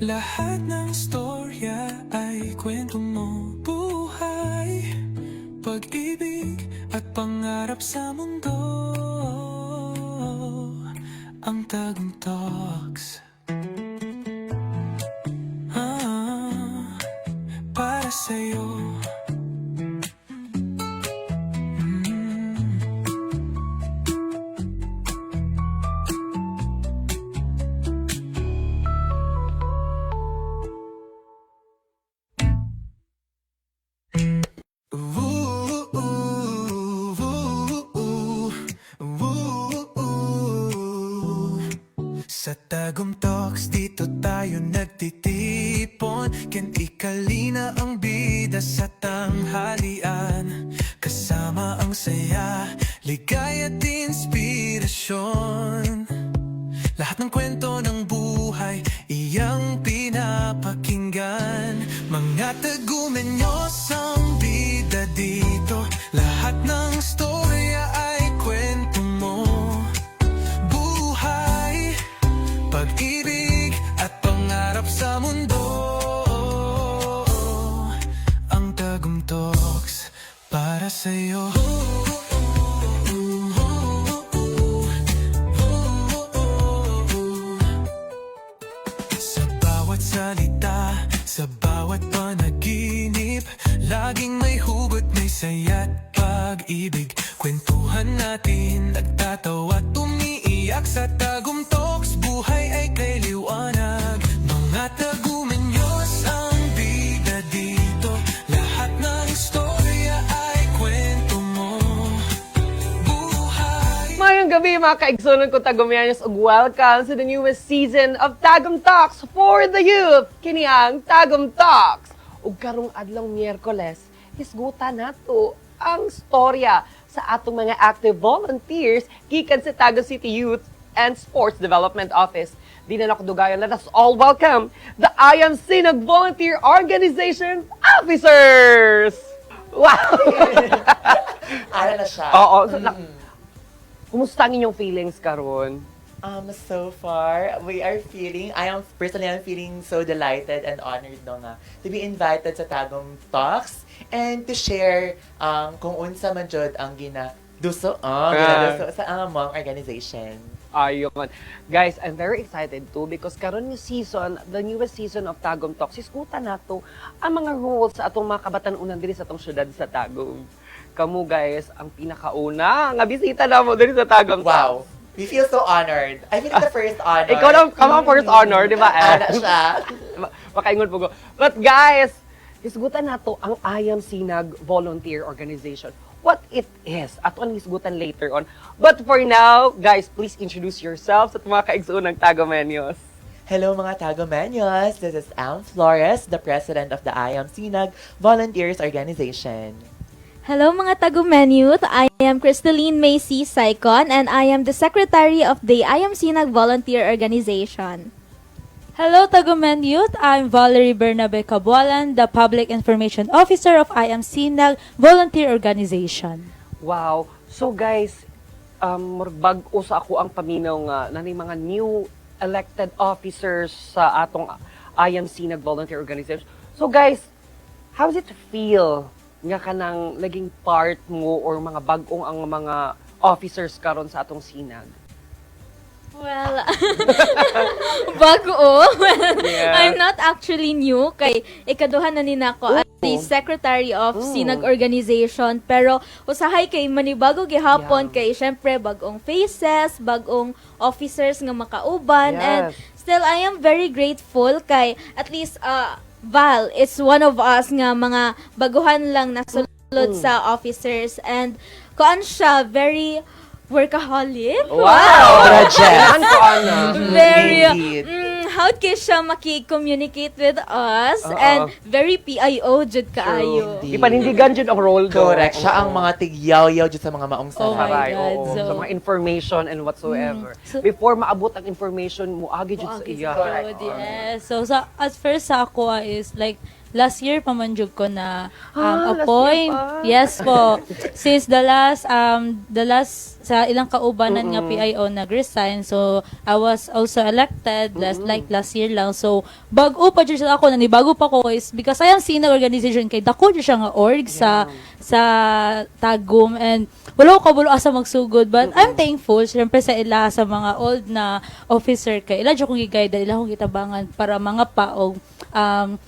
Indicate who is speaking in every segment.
Speaker 1: Lahat ng storya ay kwento mo. Buhay, pag-ibig at pangarap sa mundo. Ang Tagum Talks, ah, para sa'yo. Ooh, ooh, ooh, ooh, ooh. Sa Tagum Talks, dito tayo nagtitipon. Ken Ikalina ang bida sa tanghalian. Kasama ang saya, ligaya at inspirasyon. Lahat ng kwento ng buhay, iyang pinapakinggan. Mga Tagumenyos ang bida dito. Lahat ng storya ay kwento mo. Buhay, pag-ibig at pangarap sa mundo. Ang Tagum Talks para sa'yo. Sa bawat salita, sa bawat panaginip, laging may hugot, may saya't pag-ibig. Kwentuhan natin, nagtatawa, tumiiyak. Sa Tagum Talks, buhay ay kay liwanag. Mga Tagumenyos ang bida dito. Lahat ng istorya ay kwento mo. Buhay.
Speaker 2: Maayong gabi, mga kaigsunan ko Tagumenyos, ug welcome to the newest season of Tagum Talks for the Youth. Kini ang Tagum Talks. Ug karong adlaw Miyerkules, hisgutan nato ang storya sa atong mga active volunteers gikan sa Tagum City Youth and Sports Development Office. Di na nako dugayon. Let us all welcome the I Am Sinag Volunteer Organization Officers! Wow!
Speaker 3: Ara na siya.
Speaker 2: Oo. So, kumusta ang inyong feelings karon?
Speaker 3: So far, we are feeling, I am, personally, I'm feeling so delighted and honored, no, nga, to be invited sa Tagum Talks and to share kung unsa man jud ang gina duso, oh, ginaduso sa among organization.
Speaker 2: Ayun. Guys, I'm very excited too because karon nga season, the newest season of Tagum Talks, hisgutan nato ang mga roles sa atong mga kabatan-unan diri sa atong syudad sa Tagum. Kamu guys, ang pinakauna nga bisita namo diri sa Tagum
Speaker 3: Wow.
Speaker 2: Talks.
Speaker 3: We feel so honored. I feel like the first honor.
Speaker 2: Ikaw lang, kamo ang first honor, di ba? Eh?
Speaker 3: Ana siya.
Speaker 2: Makaingon po ko. But guys, hisgutan nato ang I Am Sinag Volunteer Organization. What it is. Ato ang hisgutan later on. But for now, guys, please introduce yourselves at mga kaigsuon ng Tagumenyos.
Speaker 3: Hello, mga Tagumenyos! This is Am Flores, the president of the I Am Sinag Volunteers Organization.
Speaker 4: Hello, mga Tagumen Youth, I am Crystalline Macy Saicon and I am the secretary of the I Am Sinag Volunteer Organization.
Speaker 5: Hello, Tagumen Youth. I'm Valerie Bernabe Cabualan, the Public Information Officer of I Am Sinag Volunteer Organization.
Speaker 2: Wow. So guys, murag bag-o sa ako ang paminaw nga nanay mga new elected officers sa atong I Am Sinag Volunteer Organization. So guys, how does it feel nga kanang naging part mo or mga bag-ong ang mga officers karon sa atong sinag?
Speaker 4: Well, bago. Well, I'm not actually new kay ikaduha na ni nako as the secretary of Sinag Organization, pero usahay kay manibago gihapon kay syempre bag-ong faces, bag-ong officers nga makauban and still I am very grateful kay at least Val is one of us nga mga baguhan lang nasulod sa officers and kuan siya, very workaholic.
Speaker 2: Wow!
Speaker 3: Graduate.
Speaker 2: Yan ko, Ana.
Speaker 4: Very,
Speaker 3: Indeed.
Speaker 4: How kay siya maki-communicate with us
Speaker 2: Oo.
Speaker 4: and very PIO jud kaayo.
Speaker 3: Indeed.
Speaker 2: Ipanindigan jud ang role do.
Speaker 3: Correct. Siya ang mga tigyaw-yaw dyan sa mga maong
Speaker 5: Oh my
Speaker 3: saray.
Speaker 2: Saray,
Speaker 5: God.
Speaker 2: oo.
Speaker 5: So-
Speaker 2: Sa mga information and whatsoever.
Speaker 5: So-
Speaker 2: Before maabot ang information mo, agi jud sa
Speaker 5: Muagi
Speaker 2: iya.
Speaker 5: sa road, yes. So, sa, at first sa ako is like, last year pa man jud ko na
Speaker 2: Ah, last year
Speaker 5: appoint.
Speaker 2: pa.
Speaker 5: Yes po. Since the last sa ilang kaubanan nga PIO nag-resign, so I was also elected last like last year lang. So bag-o pa jud siya ako, nanibago pa ko is because I am Sinag organization kay dako jud siya nga org sa Tagum and wala ko kabalo asa magsugod, but I'm thankful syempre sa ila, sa mga old na officer, kay ila jud kong gi-guide, ila kong gitabangan para mga pa og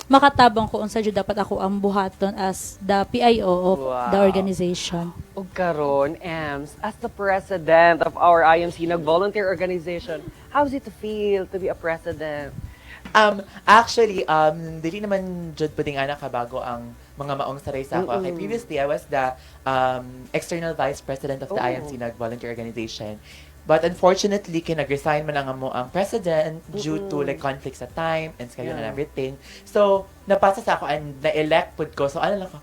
Speaker 5: makatabang ko unsa jud dapat ako ang buhaton as the PIO of the organization.
Speaker 2: Ug karon, Ems, as the president of our IMC Nag volunteer organization, how's it to feel to be a president?
Speaker 3: Actually, dili naman jud pwedeng ana kabago ang mga maong saray sa ako. Okay, previously I was the external vice president of the IMC Nag volunteer organization. But unfortunately, kay nag-resign man ang amo ang president due to like conflicts sa time and schedule and everything. So, napasa sa ako and na-elect pud ko. So, ano lang ko,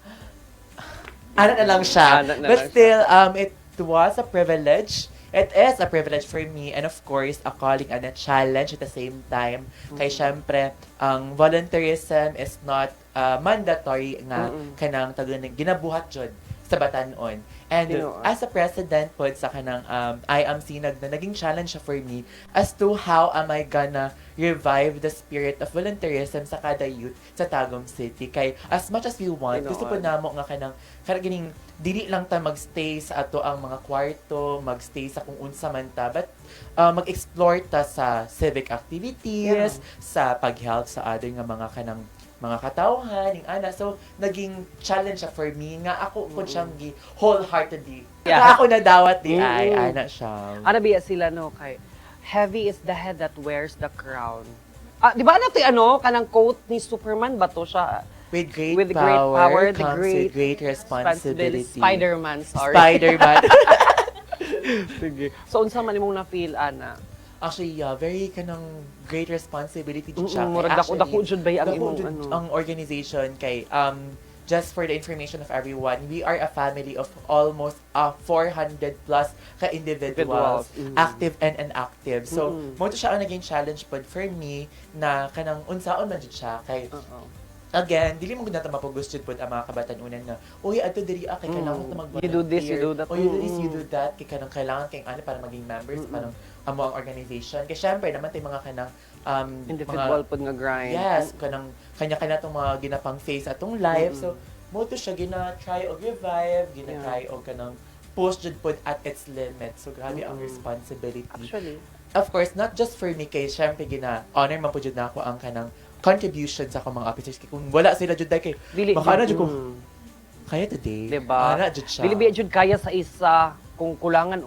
Speaker 3: ano na lang siya.
Speaker 2: Ano na
Speaker 3: But
Speaker 2: lang siya.
Speaker 3: still, it was a privilege. It is a privilege for me and, of course, a calling and a challenge at the same time. Kay syempre, ang volunteerism is not mandatory nga kanang tago ginabuhat jud sa batanon. And
Speaker 2: Tinuod.
Speaker 3: as a president pod sa kanang I Am Sinag na naging challenge siya for me as to how am I gonna revive the spirit of volunteerism sa kada youth sa Tagum City. Kay as much as we want, gusto po
Speaker 2: Tinuod.
Speaker 3: Namo nga kanang kanang gining dili lang ta magstay sa ato ang mga kwarto, magstay sa kung unsa man ta, but mag-explore ta sa civic activities, sa pag-help sa other nga mga kanang mga katawhan, ing ana. So, naging challenge siya for me nga ako po siyang gi wholeheartedly. Nga ako nadawat di ay, ana siya.
Speaker 2: Ano biya sila, no, kay heavy is the head that wears the crown. Ah, di ba ano to, ano kanang quote ni Superman ba to siya?
Speaker 3: With great
Speaker 2: With great
Speaker 3: power,
Speaker 2: power, the
Speaker 3: comes
Speaker 2: great
Speaker 3: with great responsibility.
Speaker 2: Spider-Man, sorry.
Speaker 3: Spider-Man.
Speaker 2: Sige. So unsa man imong na-feel, ana?
Speaker 3: Actually, yeah, very kanang great responsibility jud siya. Kay
Speaker 2: Murag
Speaker 3: actually,
Speaker 2: dako-dako jud ba ang
Speaker 3: dako
Speaker 2: imong
Speaker 3: jud
Speaker 2: ano?
Speaker 3: ang organization kay just for the information of everyone, we are a family of almost 400 plus ka individuals,
Speaker 2: Individuals,
Speaker 3: active and inactive. So, mao to siya ang naging challenge pod for me na kanang unsaon man jud siya kay again, dili mo gud nato mapugos jud pod ang mga kabatanunan na, "Uy, adto diri ah, kay kailangan ta mag
Speaker 2: You do this, you do that.
Speaker 3: O you do this, you do that, kay kanang kailangan kay ano para maging members parang amo ang organization." Kay syempre naman tay mga kanang
Speaker 2: Individual
Speaker 3: mga,
Speaker 2: pod nga grind.
Speaker 3: Yes, kanang kanya-kanya tong mga ginapang face atong life. So, mao to siya gina-try og revive, gina-try og kanang push jud pod at its limit. So, grabe ang responsibility.
Speaker 2: Actually.
Speaker 3: Of course, not just for me kay syempre gina-honor man po jud nako ang kanang contribution sa akong mga officers kay kung wala sila jud kay
Speaker 2: Dili
Speaker 3: baka na jud ko kaya today.
Speaker 2: Diba?
Speaker 3: Ana jud siya.
Speaker 2: Dili biya jud kaya sa isa kung kulangan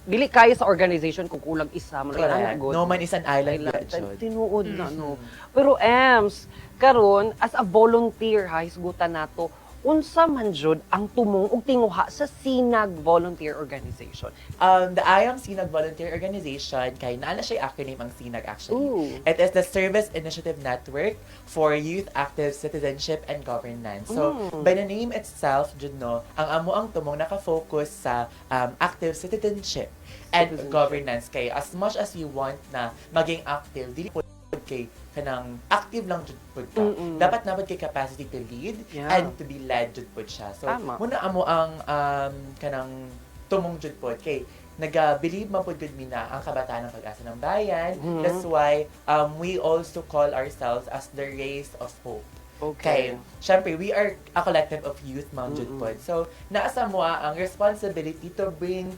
Speaker 2: dili kaya sa organization kung kulang isa man.
Speaker 3: Correct.
Speaker 2: Ana good.
Speaker 3: No man is an island,
Speaker 2: Island.
Speaker 3: biya jud.
Speaker 2: Tinuod na, no. Pero Ems, karon as a volunteer ha, hisgutan nato unsa man jud ang tumong ug tinguha sa Sinag Volunteer Organization?
Speaker 3: The I Am Sinag Volunteer Organization, kay naa na siya acronym ang Sinag actually.
Speaker 2: Ooh.
Speaker 3: It is the Service Initiative Network for Youth Active Citizenship and Governance. So, by the name itself, jud no, ang amo ang tumong naka-focus sa active citizenship and
Speaker 2: Citizenship.
Speaker 3: governance. Kay as much as you want na maging active, dili po kay kanang active lang jud pud ka. Dapat dapat kay capacity to lead and to be led jud pud siya. So,
Speaker 2: Tama.
Speaker 3: muna amo ang kanang tumong jud pod kay naga-believe man pod gud mi na ang kabataan ang pag-asa ng bayan. That's why we also call ourselves as the race of hope. Kay, syempre, we are a collective of youth, man jud pod. So, naasa mo ang responsibility to bring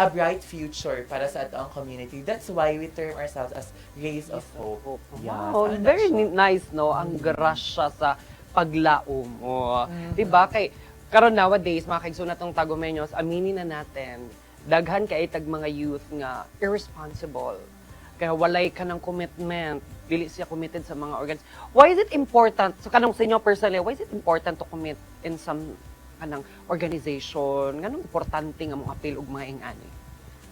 Speaker 3: a bright future para sa ato ang community. That's why we term ourselves as race of hope. Yes,
Speaker 2: Wow,
Speaker 3: ana
Speaker 2: very
Speaker 3: siya.
Speaker 2: nice, no, ang grasya sa paglaom mo. 'Di ba? Kay karon nowadays, mga kaigsoon natong Tagumenyos, aminin na natin, daghan kay tag mga youth nga irresponsible. Kaya walay ka ng commitment, dili siya committed sa mga organs. Why is it important? So kanang sa inyo personally, why is it important to commit in some kanang organization? Nganong importante nga mo apil og mga ingani?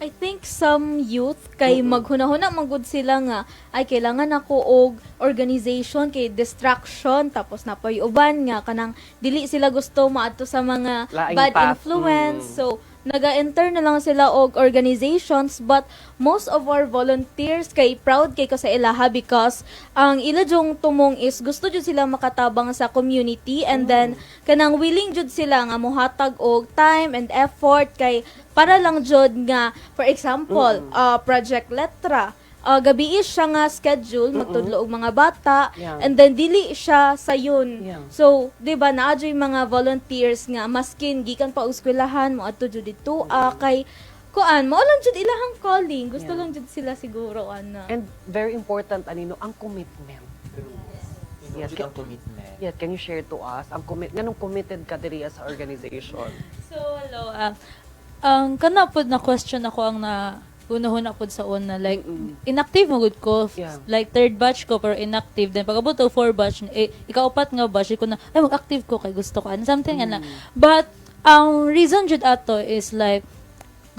Speaker 4: I think some youth kay maghunahuna man gud sila nga, "Ay, kailangan ako og organization kay distraction," tapos napoy uban nga kanang dili sila gusto maadto sa mga
Speaker 2: Laing
Speaker 4: bad
Speaker 2: path.
Speaker 4: influence. So Naga-enter na lang sila og organizations, but most of our volunteers, kay proud kay ko sa ilaha because ang ila jung tumong is gusto jud sila makatabang sa community and then kanang willing jud sila nga mohatag og time and effort kay para lang jud nga, for example, Project Letra, gabi siya nga schedule magtudlo og mga bata and then dili siya sayon. So, 'di ba, naa jud mga volunteers nga maskin gikan pa og eskwelahan moadto jud didto kay kuan mao lang jud ilahang calling. Gusto lang jud sila siguro ana.
Speaker 2: And very important ani, no, ang commitment.
Speaker 3: Yes, ang commitment.
Speaker 2: Yeah, can you share to us ang commit nganong committed ka diri sa organization?
Speaker 5: So, hello. Ang kana pod na question ako ang na unahon pod sa una, like inactive mo gud ko, like third batch ko pero inactive, then pag abot og four batch, eh, ikaupat nga batch ko na, ay, mag-active ko kay gusto ko ano, something ana. But ang reason jud ato is like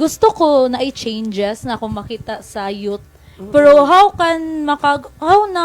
Speaker 5: gusto ko na i-changes na akong makita sa youth. Pero how na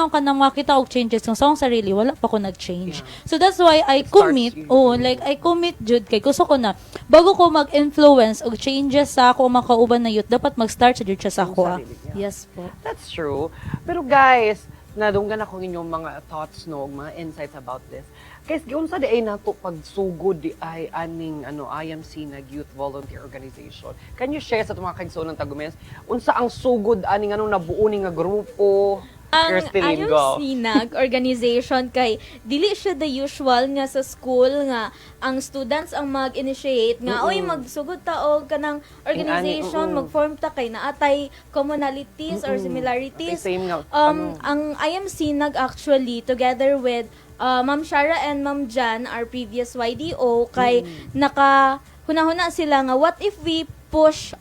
Speaker 5: ka na makita og changes kung sa akong sarili wala pa ko nag-change? So that's why I
Speaker 2: It starts
Speaker 5: commit.
Speaker 2: you.
Speaker 5: Oh, like I commit jud kay gusto ko na bago ko mag-influence og changes sa ako mga kauban na youth, dapat mag-start sa jud siya sa ako, ah.
Speaker 2: Sarili niya.
Speaker 5: Yes po.
Speaker 2: That's true. Pero guys, nadunggan ako inyong mga thoughts, no, ug mga insights about this. Guys, giunsa di ay nato pagsugod di ay aning ano, I Am Sinag Youth Volunteer Organization? Can you share sa atong mga kaigsoon ng Tagumenyos unsa ang sugod aning, anong nabuo ni nga grupo?
Speaker 4: Ang
Speaker 2: Kirsty
Speaker 4: I Am
Speaker 2: go.
Speaker 4: Sinag organization kay dili siya the usual nga sa school nga ang students ang mag-initiate nga, "Oy, magsugod ta og kanang organization, mag-form ta kay naatay commonalities or similarities."
Speaker 2: Atay same nga, ano.
Speaker 4: Ang I Am Sinag actually, together with Ma'am Shara and Ma'am Jan, our previous YDO, kay naka hunahuna sila nga what if we push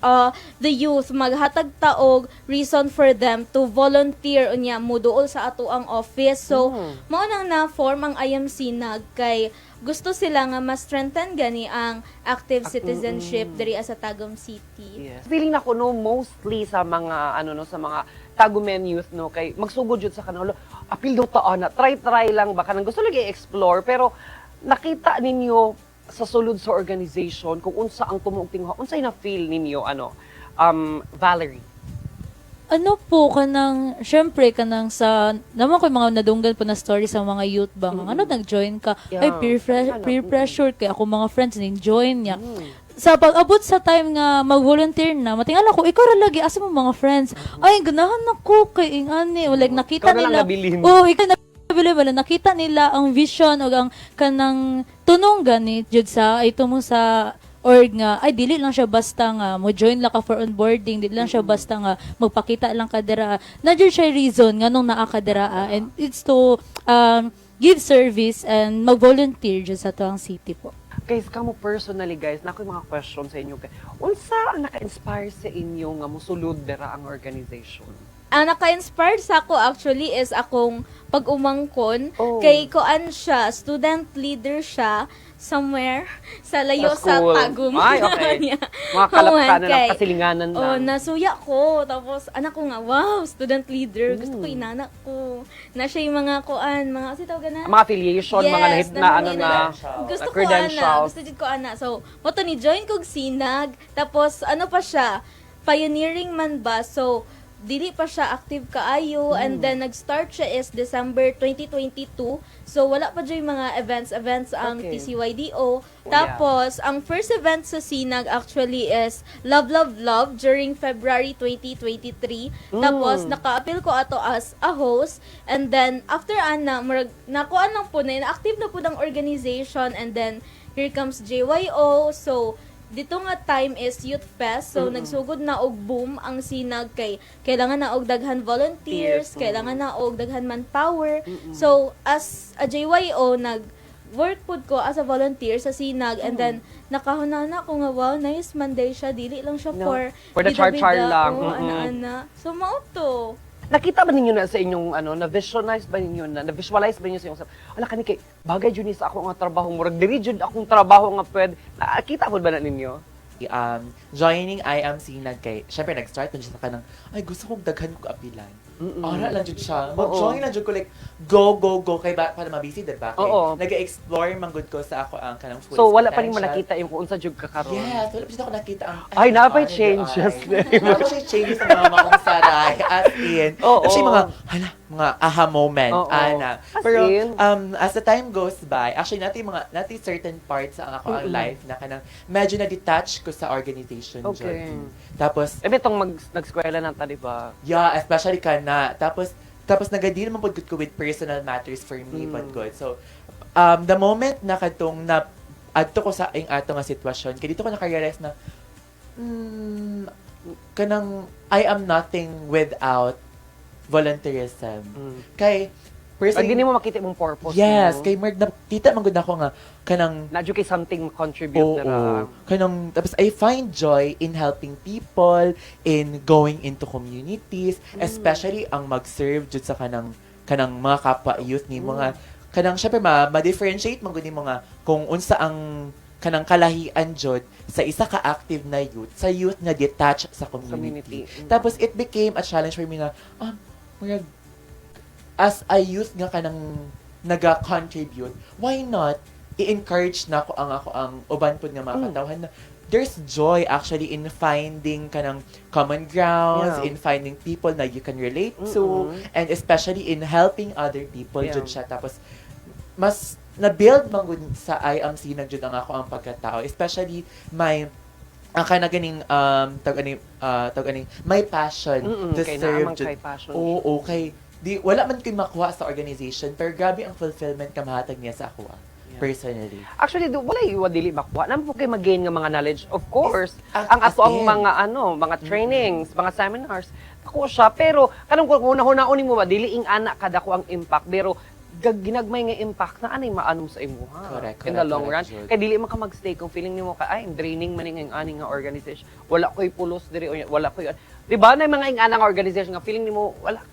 Speaker 4: the youth, maghatag ta og reason for them to volunteer unya muduol sa ato ang office. So mao nang na-form ang I Am Sinag kay gusto sila nga mas strengthen gani ang active citizenship diri sa Tagum City.
Speaker 2: Yes. Feeling nako, no, mostly sa mga ano, no, sa mga Tagumen youth, no, kay magsugod jud sa kanang, apil daw ta ana, try try lang ba, kanang gusto lagi explore, pero nakita ninyo sa sulod sa organization kung unsa ang tumuog tinguha, unsay na feel ninyo, ano, Valerie?
Speaker 5: Ano po, kanang syempre kanang sa naman ko yung mga nadunggan po na story sa mga youth ba nga, ano, nag-join ka, ay,
Speaker 2: Ano,
Speaker 5: peer pressure kay ako mga friends ning join niya. Sa pag-abot sa time nga mag-volunteer na, matingala ko, ikaw ra lagi, asa mo mga friends? Ay, ganahan ako kay ingani, o like nakita
Speaker 2: Ikaw na lang
Speaker 5: nila.
Speaker 2: nabilin.
Speaker 5: Oh, ikaw na nabilin, wala nakita nila ang vision o ang kanang tunong gani jud sa ito mo sa org nga ay dili lang siya basta nga mo join lang ka for onboarding, dili lang siya basta nga magpakita lang ka dira na jud siya reason nganong naa ka dira, ah, and it's to give service and mag-volunteer jud sa tuang city po.
Speaker 2: Guys, kamo personally, guys, na mga question sa inyo. Unsa ang naka-inspire sa inyo nga musulod dira ang organization?
Speaker 4: Ang naka-inspired sa ako actually is akong pag-umangkon. Kay koan siya, student leader siya somewhere sa layo
Speaker 2: Sa
Speaker 4: sa,
Speaker 2: school.
Speaker 4: Tagum.
Speaker 2: Ay, okay.
Speaker 4: Yeah.
Speaker 2: Mga kalapkanan
Speaker 4: Human
Speaker 2: lang, kasilinganan lang.
Speaker 4: Oh, nasuya ko. Tapos, anak ko nga, wow, student leader. Gusto ko inana ko. Na siya yung mga kuan, mga, kasi tawag na?
Speaker 2: Mga affiliation, mga nahit na, ano na,
Speaker 4: gusto ko ana,
Speaker 2: credentials.
Speaker 4: gusto jud ko ana. So, mo to ni join kog Sinag. Tapos ano pa siya, pioneering man ba? So, dili pa siya active kaayo and then nag-start siya is December 2022. So wala pa jud mga events events ang TCYDO. Tapos ang first event sa Sinag actually is Love Love Love during February 2023. Tapos naka-appeal ko ato as a host and then after ana murag nakuan lang po na active na po ng organization and then here comes JYO. So dito nga time is Youth Fest. So nagsugod na og boom ang Sinag kay kailangan na og daghan volunteers, kailangan na og daghan manpower. So as a JYO, nag work pud ko as a volunteer sa Sinag and then nakahuna na ko nga, wow, nice man day siya, dili lang siya
Speaker 2: No.
Speaker 4: for
Speaker 2: For the char-char
Speaker 4: bida-bida.
Speaker 2: lang.
Speaker 4: Oo, ana-ana. So mao to.
Speaker 2: Nakita ba ninyo na sa inyong ano, na-visualize ba ninyo na, na-visualize ba ninyo sa inyong self? Ala kani kay bagay jud ni sa ako nga trabaho, murag diri jud akong trabaho nga pwede. Nakita po ba na ninyo?
Speaker 3: Joining I Am Sinag kay, syempre nag-start na siya sa kanang, ay, gusto kong daghan kong apilan. Ara lang jud siya. Mag-join lang jud ko, like go go go kay ba, para mabisi, diba? Kay
Speaker 2: Oo.
Speaker 3: nag-explore man gud ko sa ako ang kanang full
Speaker 2: So wala pa rin mo
Speaker 3: potential.
Speaker 2: nakita yung kung unsa jud ka karon.
Speaker 3: Yes, wala pa jud ako nakita ang
Speaker 2: Ay, naa pa'y
Speaker 3: ano,
Speaker 2: changes
Speaker 3: ay. Naa pa siya changes sa mga maong saray, as in.
Speaker 2: Oo.
Speaker 3: Naa siya mga, hala, mga aha moment,
Speaker 2: Oo.
Speaker 3: ana.
Speaker 2: As
Speaker 3: Pero,
Speaker 2: in.
Speaker 3: as the time goes by, actually, natin mga, natin certain parts sa ang ako ang life na kanang medyo na-detach ko sa organization
Speaker 2: Okay.
Speaker 3: jud. Tapos,
Speaker 2: Eh bitong mag nagskwela na ta, di ba?
Speaker 3: yeah, especially ka na. Tapos nag-deal man pod gud ko with personal matters for me pod good. So, the moment na katong na adto ko sa ing ato nga sitwasyon, kay dito ko naka-realize na kanang I am nothing without volunteerism. Kay
Speaker 2: Pag
Speaker 3: personally,
Speaker 2: di mo makita imong purpose.
Speaker 3: yes,
Speaker 2: no?
Speaker 3: kay Mark nakita man gud nako nga kanang
Speaker 2: Na jud kay something contribute
Speaker 3: Oo.
Speaker 2: na ra.
Speaker 3: Kanang, tapos I find joy in helping people, in going into communities, especially ang mag-serve jud sa kanang kanang mga kapwa youth ni mga kanang syempre ma ma-differentiate man gud ni mga kung unsa ang kanang kalahian jud sa isa ka active na youth sa youth nga detached sa community.
Speaker 2: Community.
Speaker 3: Tapos it became a challenge for me na murag, as a youth nga kanang naga-contribute, why not i-encourage na ako ang uban pud nga mga katawhan na there's joy actually in finding kanang common grounds, in finding people na you can relate to, and especially in helping other people jud siya. Tapos mas na-build man gud sa I Am Sinag jud ang ako ang pagkatao, especially my ang kana ganing tag ani tag ani my passion to
Speaker 2: Kay
Speaker 3: serve
Speaker 2: naa man
Speaker 3: jud.
Speaker 2: kay passion.
Speaker 3: Oo, kay di wala man ko'y makuha sa organization pero grabe ang fulfillment ka mahatag niya sa ako personally.
Speaker 2: Actually, do, wala yung dili makuha. Naman po kay mag-gain nga mga knowledge. Of course, ang
Speaker 3: As
Speaker 2: ato ang
Speaker 3: in.
Speaker 2: mga ano, mga trainings, mga seminars. Ako siya, pero kanang kung una-una mo ba dili ing ana kada ko ang impact, pero ginagmay nga impact na anay maanom sa imuha.
Speaker 3: Correct,
Speaker 2: In the
Speaker 3: correct,
Speaker 2: long
Speaker 3: correct,
Speaker 2: run.
Speaker 3: Jude.
Speaker 2: Kay dili man ka mag-stay kung feeling nimo ka ay draining man ning ani nga organization. Wala ko'y pulos diri o wala ko'y. Di ba na mga ing ana nga organization nga feeling nimo wala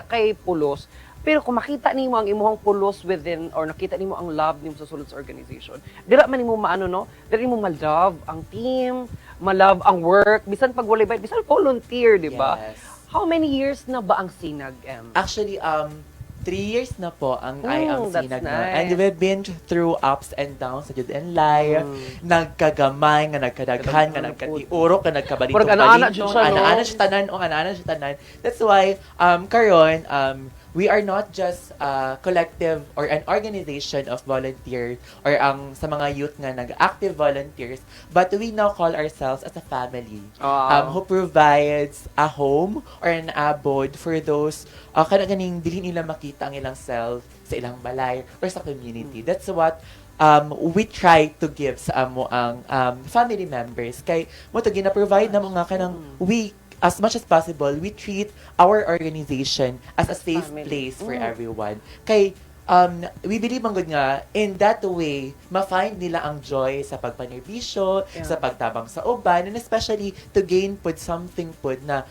Speaker 2: kay pulos. Pero kung makita nimo ang imuhang pulos within or nakita nimo ang love nimo sa sulod sa organization, dira man nimo maano no, dira nimo ma-love ang team, ma-love ang work, bisan pag walay bayad, bisan volunteer, di ba?
Speaker 3: Yes.
Speaker 2: How many years na ba ang Sinag M?
Speaker 3: Actually, 3 years na po ang I Am
Speaker 2: that's
Speaker 3: Sinag na.
Speaker 2: nice.
Speaker 3: And we've been through ups and downs sa jud in life. Nagkagamay, nga nagkadaghan, nga nagkatiurok, nga
Speaker 2: Murag ana-ana jud
Speaker 3: nagkabalintong-balintong.
Speaker 2: siya, no?
Speaker 3: Ana-ana siya tanan, o ana-ana siya tanan. That's why, karon, we are not just a collective or an organization of volunteers or ang sa mga youth nga nag-active volunteers, but we now call ourselves as a family who provides a home or an abode for those kana ganing dili nila makita ang ilang self sa ilang balay or sa community. That's what we try to give sa amo ang family members kay mao to gina-provide na mga kanang we as much as possible we treat our organization as a safe
Speaker 2: Family.
Speaker 3: place for everyone kay we believe man gud nga in that way ma-find nila ang joy sa pagpanerbisyo, sa pagtabang sa uban, and especially to gain pud something pud na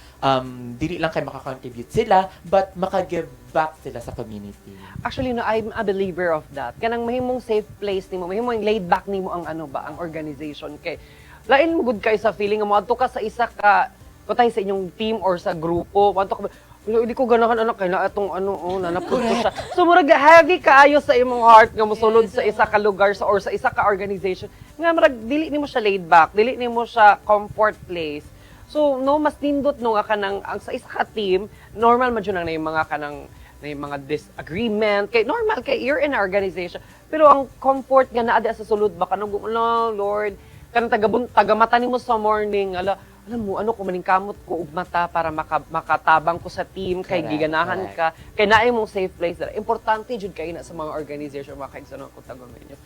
Speaker 3: dili lang kay makakontribute sila but maka-give back sila sa community.
Speaker 2: Actually, no, I'm a believer of that. Kanang mahimong safe place nimo, mahimong laid back nimo ang ano ba, ang organization kay lain mo gud kay sa feeling nga moadto ka sa isa ka kutay sa inyong team or sa grupo, moadto ka "Wala, hindi ko ganahan anak kay naa atong ano oh, nanapod ko siya." So murag heavy kaayo sa imong heart nga mosulod sa isa ka lugar sa or sa isa ka organization nga murag dili nimo siya laid back, dili nimo siya comfort place. So no mas nindot no nga kanang ang sa isa ka team, normal man jud ang na yung mga kanang na yung mga disagreement kay normal kay you're in an organization pero ang comfort nga naa di sa sulod ba kanang no Lord kanang tagamata nimo sa morning ala alam mo ano ko maningkamot ko og mata para makatabang ko sa team kay
Speaker 3: Correct,
Speaker 2: giganahan
Speaker 3: correct.
Speaker 2: ka kay naay mong safe place dara importante jud kay na sa mga organization mga kaigsoon ko tagumenyos.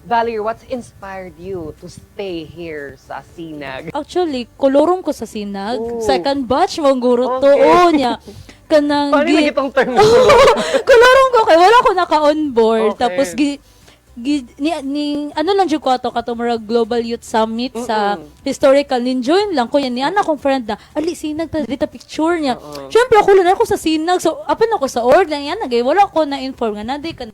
Speaker 2: Valerie, what's inspired you to stay here sa Sinag?
Speaker 5: Actually, kolorom ko sa Sinag.
Speaker 2: Oh.
Speaker 5: Second batch mong guro to.
Speaker 2: Okay.
Speaker 5: Oo niya. Kanang
Speaker 2: Paano
Speaker 5: gi-
Speaker 2: yung itong term?
Speaker 5: Kolorom ko kay wala ko naka-on board.
Speaker 2: Okay.
Speaker 5: Tapos gi, gi ni ano lang jud ko ato kato murag Global Youth Summit sa historical nin join lang ko yan ni anak kong friend na ali Sinag ta dita picture niya. Syempre ako lang ako sa Sinag. So apan ako sa org lang yan nagay wala ko na inform nga na di ka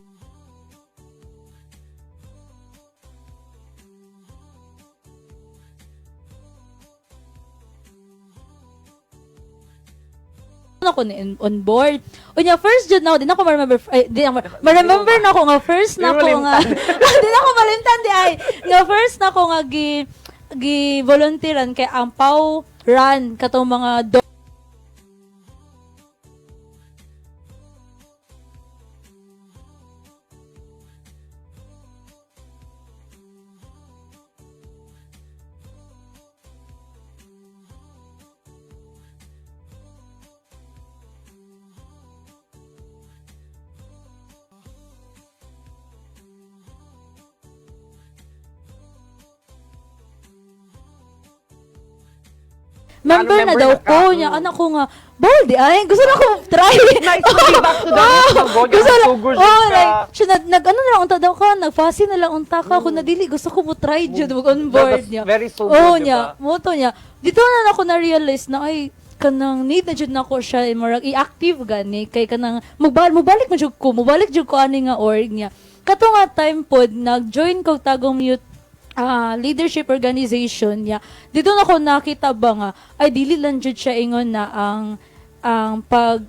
Speaker 5: na ko ni on board. Unya first jud na ako, di na ko ma-remember ay, di na ko ma-remember na ako nga first na
Speaker 2: Di mo
Speaker 5: ko nga di na ko malimtan di ay nga first na ko nga gi gi volunteeran kay ang PAW run katong mga member na
Speaker 2: member
Speaker 5: daw
Speaker 2: na ka.
Speaker 5: ko niya anak ko nga bold di ay gusto na ko try.
Speaker 2: Nice to be back to the roots of God.
Speaker 5: Gusto na,
Speaker 2: Sugod
Speaker 5: oh,
Speaker 2: ka.
Speaker 5: like, siya, nag, ano na lang unta daw ka, nagfasi na lang unta ka, kung nadili, gusto ko mo try jud mag on board
Speaker 2: That's
Speaker 5: niya.
Speaker 2: very sugod,
Speaker 5: Oh,
Speaker 2: di
Speaker 5: niya,
Speaker 2: ba?
Speaker 5: mo to niya. Dito na ako na-realize na, ay, kanang need na jud nako siya, eh, murag i-active gani kay kanang mobalik man jud ko, mobalik jud ko ani nga org niya. Kato nga time pod nag-join ko Tagum Youth leadership organization niya. Dito na ko nakita ba nga ay dili lang jud siya ingon na ang pag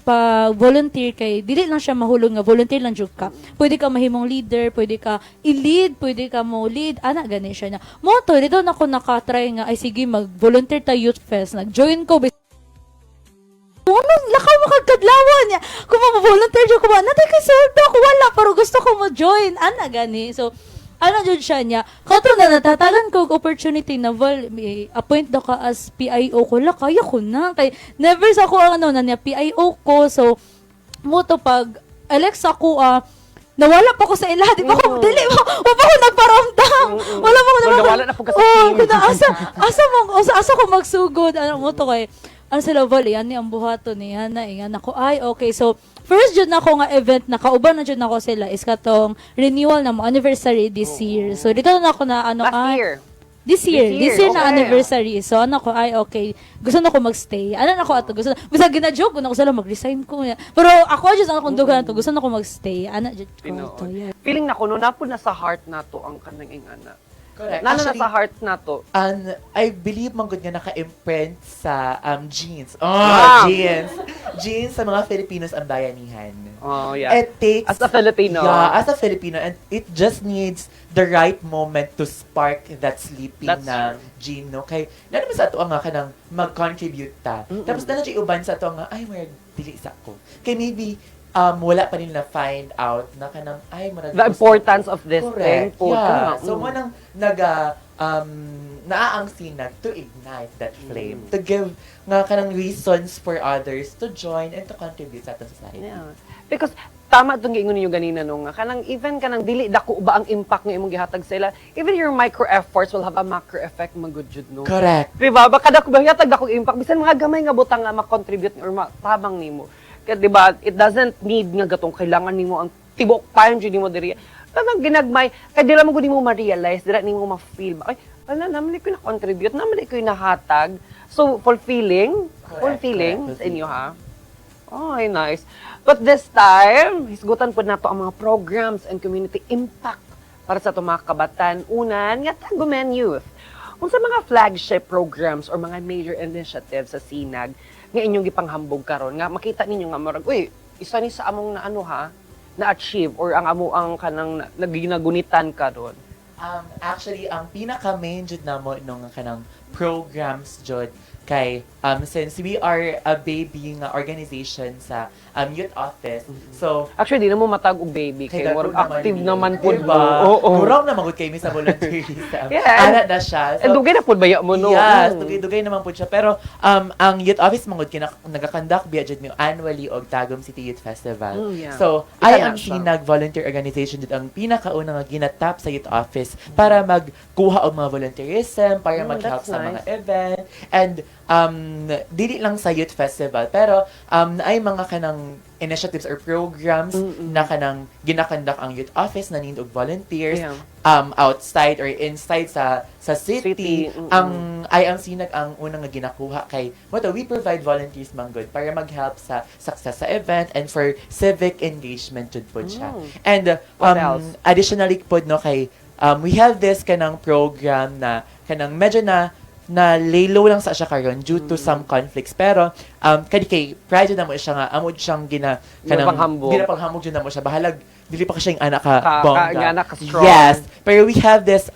Speaker 5: pag volunteer kay dili lang siya mahulog nga volunteer lang jud ka. Pwede ka mahimong leader, pwede ka i-lead, pwede ka mo lead, ana gani siya na. Mo to dito na ko nakatry nga ay sige mag-volunteer ta youth fest. Nag-join ko kung ano, lakaw mo kag kadlawan niya. Kung ma-volunteer jud ko ba, natay kay sweldo ko wala pero gusto ko mo join ana gani. So ano jud siya niya. Kato na natatagan ko og opportunity na well, eh, appoint daw ka as PIO ko la kaya ko na kay never sa ko ang ano na niya PIO ko. So mo to pag Alexa ko nawala pa ko sa ila, di ba ko dili mo, wa pa ko nagparamdam. Wala pa ko
Speaker 2: So, nawala na po ka sa
Speaker 5: Oh,
Speaker 2: team.
Speaker 5: kuna asa asa mo asa ko magsugod ano mo to kay ano sila Val, yan ni ang buhaton ni Hana, ingan ako, ay, okay. So, first jud na ako nga event, nakauban na jud na ako sila, is katong renewal na mo, anniversary this year. So, dito na ako na, ano,
Speaker 2: Last
Speaker 5: ay,
Speaker 2: year.
Speaker 5: This year,
Speaker 2: This
Speaker 5: this
Speaker 2: year,
Speaker 5: year, na
Speaker 2: okay.
Speaker 5: anniversary. So ano ko, ay okay. Gusto na ko magstay. Ano na ko ato gusto na. Basta gina-joke ko na ko sila mag-resign ko. Pero ako just ang akong dugan to, gusto na ko magstay. Ana jud ko
Speaker 2: Tinuod.
Speaker 5: to. Yeah.
Speaker 2: Feeling na ko, no, napod na sa heart na to ang kanang ingana.
Speaker 3: Correct.
Speaker 2: Nana na
Speaker 3: Actually,
Speaker 2: sa heart na to.
Speaker 3: And I believe man gud nga naka-imprint sa genes. Oh,
Speaker 2: Wow.
Speaker 3: genes. Genes sa mga Filipinos ang bayanihan.
Speaker 2: Oh, yeah.
Speaker 3: It takes
Speaker 2: As a Filipino.
Speaker 3: Yeah, as a Filipino, and it just needs the right moment to spark that sleeping
Speaker 2: That's
Speaker 3: na
Speaker 2: true.
Speaker 3: gene, no? Kay na naman sa ato nga kanang mag-contribute ta. Tapos na na uban sa ato nga ay murag dili sa ko. Kay maybe wala pa nila find out na kanang ay murag
Speaker 2: The
Speaker 3: gusto
Speaker 2: importance
Speaker 3: ko.
Speaker 2: of this
Speaker 3: Correct.
Speaker 2: thing po.
Speaker 3: Yeah.
Speaker 2: Tama.
Speaker 3: So mo nang naga naa ang Sinag to ignite that flame, to give nga kanang reasons for others to join and to contribute sa atong society.
Speaker 2: Yeah. Because tama itong giingon ninyo ganina no nga kanang even kanang dili dako ba ang impact nga imong gihatag sa ila, even your micro efforts will have a macro effect magud jud no.
Speaker 3: Correct.
Speaker 2: Di ba? Baka dako ba gihatag dako impact bisan mga gamay nga butang nga ma-contribute or matabang nimo. Kaya di ba, it doesn't need nga gatong kailangan nimo ang tibok time jud nimo diri. Kanang ginagmay kay dira mo gud nimo ma-realize, dira nimo ma-feel ba ay ala naman ko na-contribute, naman ko nahatag. So fulfilling,
Speaker 3: Correct,
Speaker 2: fulfilling
Speaker 3: correct.
Speaker 2: sa inyo ha. Ay, nice. But this time, hisgutan po nato ang mga programs and community impact para sa itong mga kabatan. Unan, nga Tagumen Youth. Unsa mga flagship programs or mga major initiatives sa SINAG nga inyong gipanghambog karon nga makita ninyo nga murag uy, isa ni sa among na ano ha, na-achieve or ang amo ang kanang nagginagunitan karon.
Speaker 3: Actually, ang pinaka-main jud namo nung kanang programs jud kay since we are a baby nga organization sa youth office. So
Speaker 2: Actually, di na mo matag og baby kay
Speaker 3: dako
Speaker 2: murag active naman pud
Speaker 3: Diba?
Speaker 2: mo. Oo.
Speaker 3: Gurong naman gud kay mi sa volunteerism.
Speaker 2: Yeah.
Speaker 3: Ana na siya.
Speaker 2: And dugay na pud baya mo no.
Speaker 3: Yes, dugay-dugay naman po siya. Pero ang youth office mangud kina nagakandak biya jud mi annually og Tagum City Youth Festival.
Speaker 2: Yeah.
Speaker 3: So,
Speaker 2: Isa
Speaker 3: I
Speaker 2: na
Speaker 3: am
Speaker 2: siya.
Speaker 3: Sinag Volunteer Organization jud ang pinakauna nga ginatap sa youth office para magkuha og mga volunteerism, para mag-help
Speaker 2: That's
Speaker 3: sa mga
Speaker 2: nice.
Speaker 3: event and dili lang sa youth festival pero naay mga kanang initiatives or programs na kanang ginakandak ang youth office na need og volunteers outside or inside sa city,
Speaker 2: City,
Speaker 3: ang I am Sinag ang unang nga ginakuha kay mo to, we provide volunteers man good para mag-help sa success sa event and for civic engagement jud pod siya. And
Speaker 2: What else?
Speaker 3: additionally pod no kay we have this kanang program na kanang medyo na na lay low lang sa siya karon due to some conflicts, pero kadi kay pride na mo siya nga amo siyang gina kanang
Speaker 2: Ginapanghambog.
Speaker 3: Ginapanghambog jud na mo siya, bahalag dili pa ka siya yung anak ka, bongga.
Speaker 2: Nga anak ka strong.
Speaker 3: Yes, pero we have this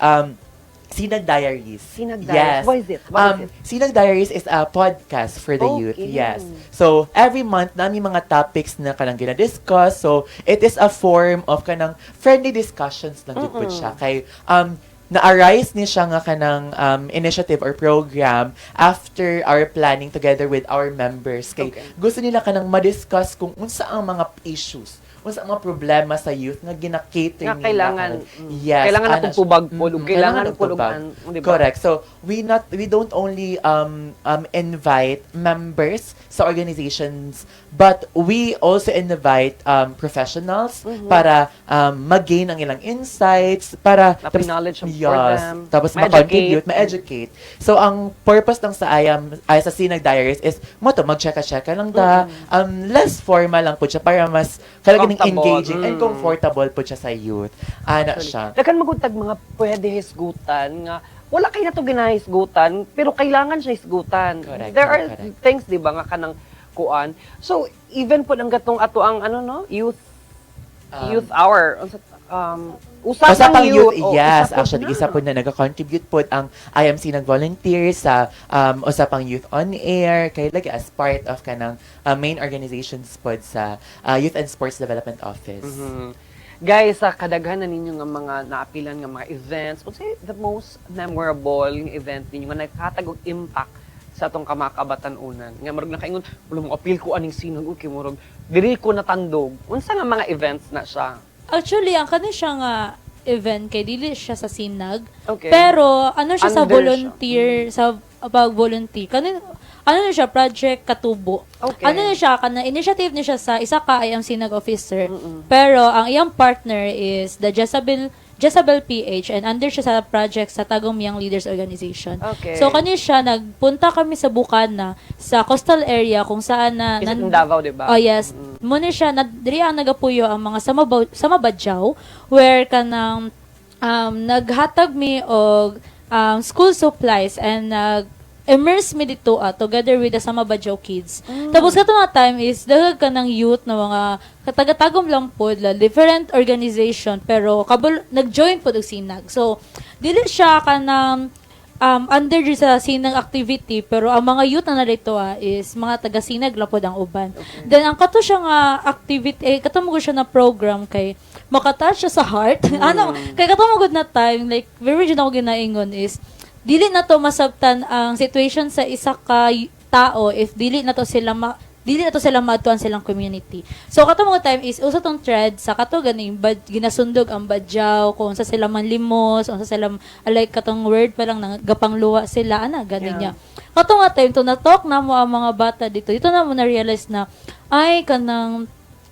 Speaker 3: Sinag Diaries.
Speaker 2: Sinag Diaries.
Speaker 3: Yes.
Speaker 2: What is it? What is it?
Speaker 3: Sinag Diaries is a podcast for the youth. Yes. So, every month, nami mga topics na kanang gina-discuss. So, it is a form of kanang friendly discussions lang jud pud siya. Kay, na-arise ni siya nga kanang initiative or program after our planning together with our members. Kay gusto nila kanang ma-discuss kung unsa ang mga issues, unsa ang mga problema sa youth nga gina-cater
Speaker 2: Nga
Speaker 3: nila
Speaker 2: kailangan,
Speaker 3: karon. Yes.
Speaker 2: Kailangan
Speaker 3: ana
Speaker 2: akong
Speaker 3: siya.
Speaker 2: tubag po, kailangan
Speaker 3: og tubag.
Speaker 2: pulugan, di ba?
Speaker 3: Correct. So, we don't only invite members sa organizations, but we also invite professionals para mag-gain ang ilang insights para
Speaker 2: Tapos knowledge for
Speaker 3: yes,
Speaker 2: them.
Speaker 3: Tapos
Speaker 2: Ma-educate.
Speaker 3: ma-contribute, ma-educate. So, ang purpose ng sa IAM, ay sa Sinag Diaries is mo to mag-checka-checka lang da. Less formal lang po siya para mas kalaga ng
Speaker 2: Comfortable.
Speaker 3: engaging and comfortable po siya sa youth. Ana siya.
Speaker 2: Daghan magud tag mga pwede hisgutan nga wala kay nato ginahisgutan pero kailangan siya hisgutan. There are things, di ba, nga kanang kuan. So even po ang gatong ato ang ano no, youth youth hour unsa usapang
Speaker 3: Usapang
Speaker 2: youth.
Speaker 3: youth,
Speaker 2: Oh,
Speaker 3: yes.
Speaker 2: isa po
Speaker 3: Actually,
Speaker 2: na.
Speaker 3: Isa po na nag-contribute po ang IMC nag-volunteer sa Usapang Youth on Air, kay lagi as part of kanang main organizations po sa Youth and Sports Development Office.
Speaker 2: Guys, sa kadaghan na ninyo nga mga naapilan nga mga events, unsay the most memorable nga event ninyo nga naghatag og impact sa atong kamakabatan-unan? Nga murag nakaingon, "Wala mo apil ko aning Sinag, okay, murag diri ko natandog." Unsa nga mga events na siya?
Speaker 5: Actually, ang kani siya nga event kay dili siya sa Sinag.
Speaker 2: Okay.
Speaker 5: Pero ano siya sa
Speaker 2: Under siya.
Speaker 5: Volunteer, sa pag-volunteer. Kani ano na siya, Project Katubo. Ano na siya kana initiative ni siya sa isa ka ay ang Sinag officer. Pero ang iyang partner is the Jezebel Jezebel PH and under siya sa project sa Tagum Young Leaders Organization. So kani siya, nagpunta kami sa Bukana, sa coastal area kung saan na
Speaker 2: Is it in Davao, di ba?
Speaker 5: Oh yes. Muna siya na diri ang nagapuyo ang mga Samabadjao where kanang naghatag mi og school supplies and nag immerse mi dito together with the Samabadjao kids. Tapos kato nga time is dagag ka ng youth na mga katagatagom lang po, la, different organization pero kabul nag-join po og Sinag. So dili siya kanang under jud sa Sinag activity pero ang mga youth na narito is mga taga Sinag lang pod ang uban. Then ang kato siya nga activity eh, kato mo siya na program kay makatouch siya sa heart. Ano kay kato mo gud na time, like very jud ako ginaingon is dili na to masabtan ang situation sa isa ka tao if dili na to sila maadtuan silang community. So kato mga time is usa tong thread sa kato ganing bad, ginasundog ang badyaw kung unsa sila manlimos, unsa sila like katong word pa lang nang gapangluwa sila ana ganin niya. Kato nga time to na talk na mo ang mga bata dito. Dito na mo na realize na ay kanang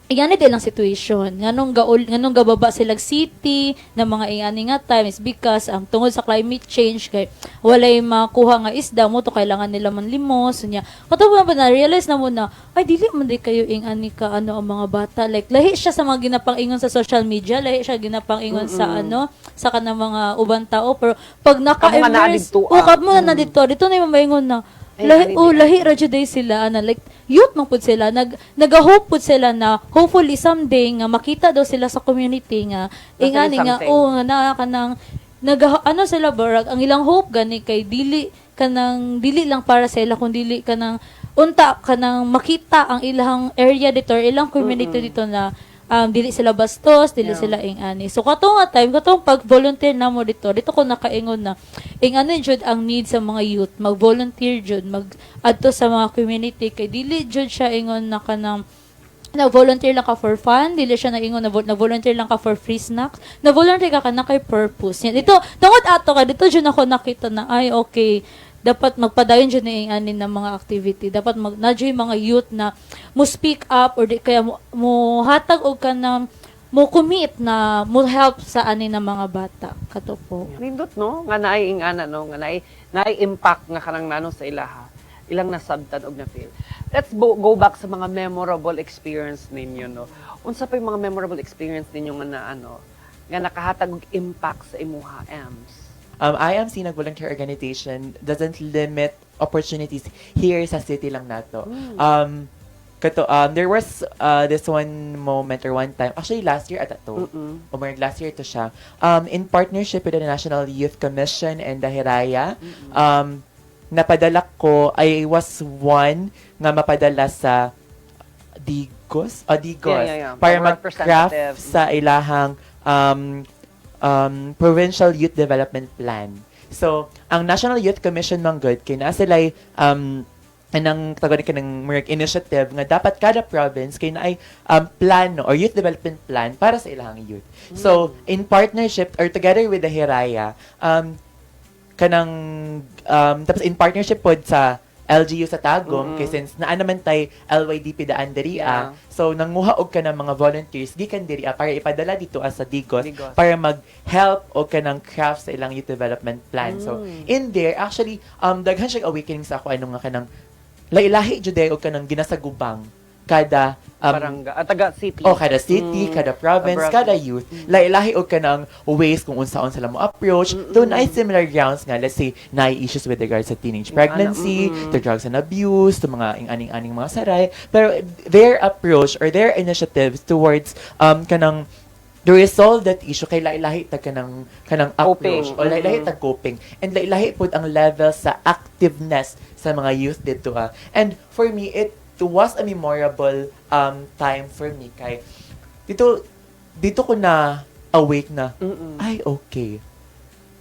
Speaker 5: ingani din lang situation nganong gaul nganong gababa sila city na mga ingani nga time is because ang tungod sa climate change kay walay makuha nga isda mo to kailangan nila manlimos unya kato ba na realize na mo na ay dili man di kayo ingani ka ano ang mga bata, like lahi siya sa mga ginapang-ingon sa social media, lahi siya ginapang-ingon sa ano sa kanang mga ubang tao, pero pag
Speaker 2: Kamo nga naa
Speaker 5: naka-immerse
Speaker 2: didto,
Speaker 5: oh kamo na didto dito na yung maingon na
Speaker 2: Ay,
Speaker 5: lahi
Speaker 2: ani
Speaker 5: oh
Speaker 2: di.
Speaker 5: Lahi ra jud day sila ana, like youth man pud sila, nagahope pud sila na hopefully someday nga makita daw sila sa community nga
Speaker 2: Nasa
Speaker 5: ingani nga
Speaker 2: something.
Speaker 5: oh nga naa kanang nag ano sila barag ang ilang hope gani kay dili kanang dili lang para sa ila kun dili kanang unta kanang makita ang ilang area dito or ilang community dito na dili sila bastos, dili sila ingani. So kato nga time, katong pag-volunteer na mo dito, dito ko nakaingon na ingani jud ang need sa mga youth, mag-volunteer jud, mag adto sa mga community kay dili jud siya ingon na kanang na volunteer lang ka for fun, dili siya naingon na, na volunteer lang ka for free snacks, na volunteer ka na kay purpose. Yan. Dito, tungod ato ka, dito jud ako nakita na, ay, okay, dapat magpadayon jud ni ani ng mga activity. Dapat mag na jud yung mga youth na mo speak up or di kaya mo hatag og kanang mo commit na mo help sa ani ng mga bata. Kato po.
Speaker 2: Nindot no nga naay ingana no nga naay impact nga kanang nano sa ilaha ilang nasabtan og na feel. Let's go back sa mga memorable experience ninyo no. Unsa pa yung mga memorable experience ninyo nga na ano nga nakahatag og impact sa imuha, Ems?
Speaker 3: I Am Sinag Volunteer Organization doesn't limit opportunities here sa city lang nato. Kato, there was this one moment or one time, actually last year ata to, o more last year to siya, in partnership with the National Youth Commission and the Hiraya, napadala ko, I was one nga mapadala sa Digos, o Digos, para
Speaker 2: Mga
Speaker 3: mag-craft
Speaker 2: representative.
Speaker 3: sa ilahang Provincial Youth Development Plan. So, ang National Youth Commission man gud kay naa sila'y anang tawag ni kanang murag initiative nga dapat kada province kay naay plano or youth development plan para sa ilahang youth. So, in partnership or together with the Hiraya, kanang tapos in partnership pod sa LGU sa Tagum kay since naa naman tay LYDP daan diri. So nanguha og kanang mga volunteers gikan diri para ipadala dito sa Digos,
Speaker 2: Digos.
Speaker 3: Para mag-help og kanang craft sa ilang youth development plan. So in there actually daghan siya awakening sa ako ano nga kanang lahi-lahi jud og kanang ginasagubang kada
Speaker 2: Barangay, taga city.
Speaker 3: Oh, kada city, kada province,
Speaker 2: province.
Speaker 3: Kada youth. Lahi-lahi og kanang ways kung unsaon sila mo approach. Doon ay similar grounds nga, let's say, naay issues with regards sa teenage pregnancy, to drugs and abuse, to mga ing-aning-aning mga saray. Pero their approach or their initiatives towards kanang to resolve that issue kay lahi-lahi ta kanang approach
Speaker 2: Coping.
Speaker 3: o lahi-lahi tag coping and lahi-lahi pud ang level sa activeness sa mga youth dito ah. And for me, it was a memorable time for me kay dito dito ko na awake na ay, okay,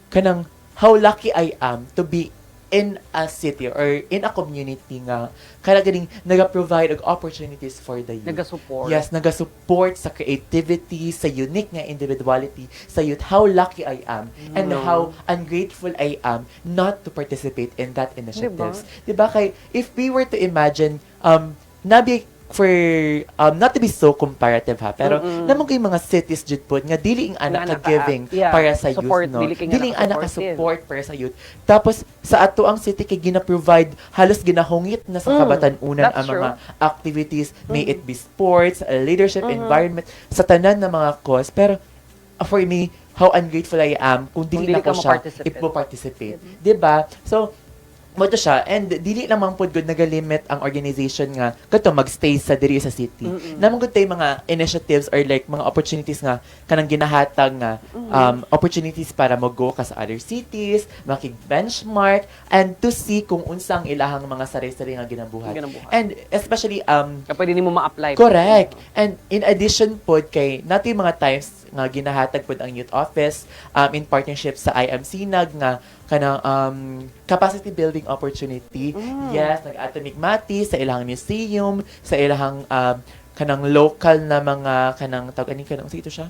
Speaker 3: kanang how lucky I am to be in a city or in a community nga kada ganing naga-provide og opportunities for the youth.
Speaker 2: Naga-support.
Speaker 3: Yes, naga-support sa creativity, sa unique nga individuality sa youth. How lucky I am and
Speaker 2: No.
Speaker 3: how ungrateful I am not to participate in that initiatives. Diba? Kay if we were to imagine nabi for not to be so comparative ha, pero namang kay mga cities jud pod nga dili ing
Speaker 2: Nga
Speaker 3: anak ka giving para sa youth,
Speaker 2: support,
Speaker 3: no,
Speaker 2: dili kay nga
Speaker 3: dili ing anak ka
Speaker 2: supportive.
Speaker 3: support para sa youth. Tapos sa ato ang city kay gina-provide, halos ginahungit na sa kabatan-unan
Speaker 2: that's
Speaker 3: ang mga activities, may it be sports, leadership, environment, sa tanan na mga cause. Pero for me, how ungrateful I am kung dili
Speaker 2: Kung dili
Speaker 3: na ko
Speaker 2: ka
Speaker 3: siya
Speaker 2: mo-participate.
Speaker 3: ipo-participate, diba? So mo to siya, and dili lamang pod gud nagalimit ang organization nga kadto magstay sa diri sa city. Namang gud tay mga initiatives or like mga opportunities nga kanang ginahatag nga opportunities para mo-go ka sa other cities, makig-benchmark and to see kung unsa ang ilahang mga sari-sari nga ginabuhat.
Speaker 2: Ginabuhat.
Speaker 3: And especially
Speaker 2: Kaya pwede nimo ma-apply.
Speaker 3: Correct. And in addition pod kay natin mga times nga ginahatag pod ang youth office in partnership sa IMC nag nga kanang capacity building opportunity. Yes, nag-adto mig Mati sa ilang museum, sa ilang kanang local na mga kanang tawag ani kanang ito siya?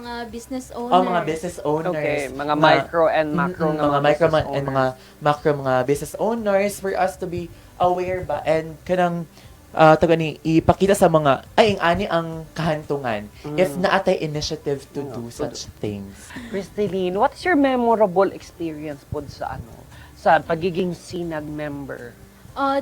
Speaker 4: Mga business owners.
Speaker 3: Oh, mga business owners.
Speaker 2: Okay, mga micro and macro nga
Speaker 3: mga micro
Speaker 2: business
Speaker 3: and mga macro mga business owners for us to be aware ba and kanang tawag ni ipakita sa mga ay ing ani ang kahantungan if naatay initiative to do such things.
Speaker 2: Christeline, what's your memorable experience pod sa ano, sa pagiging Sinag member?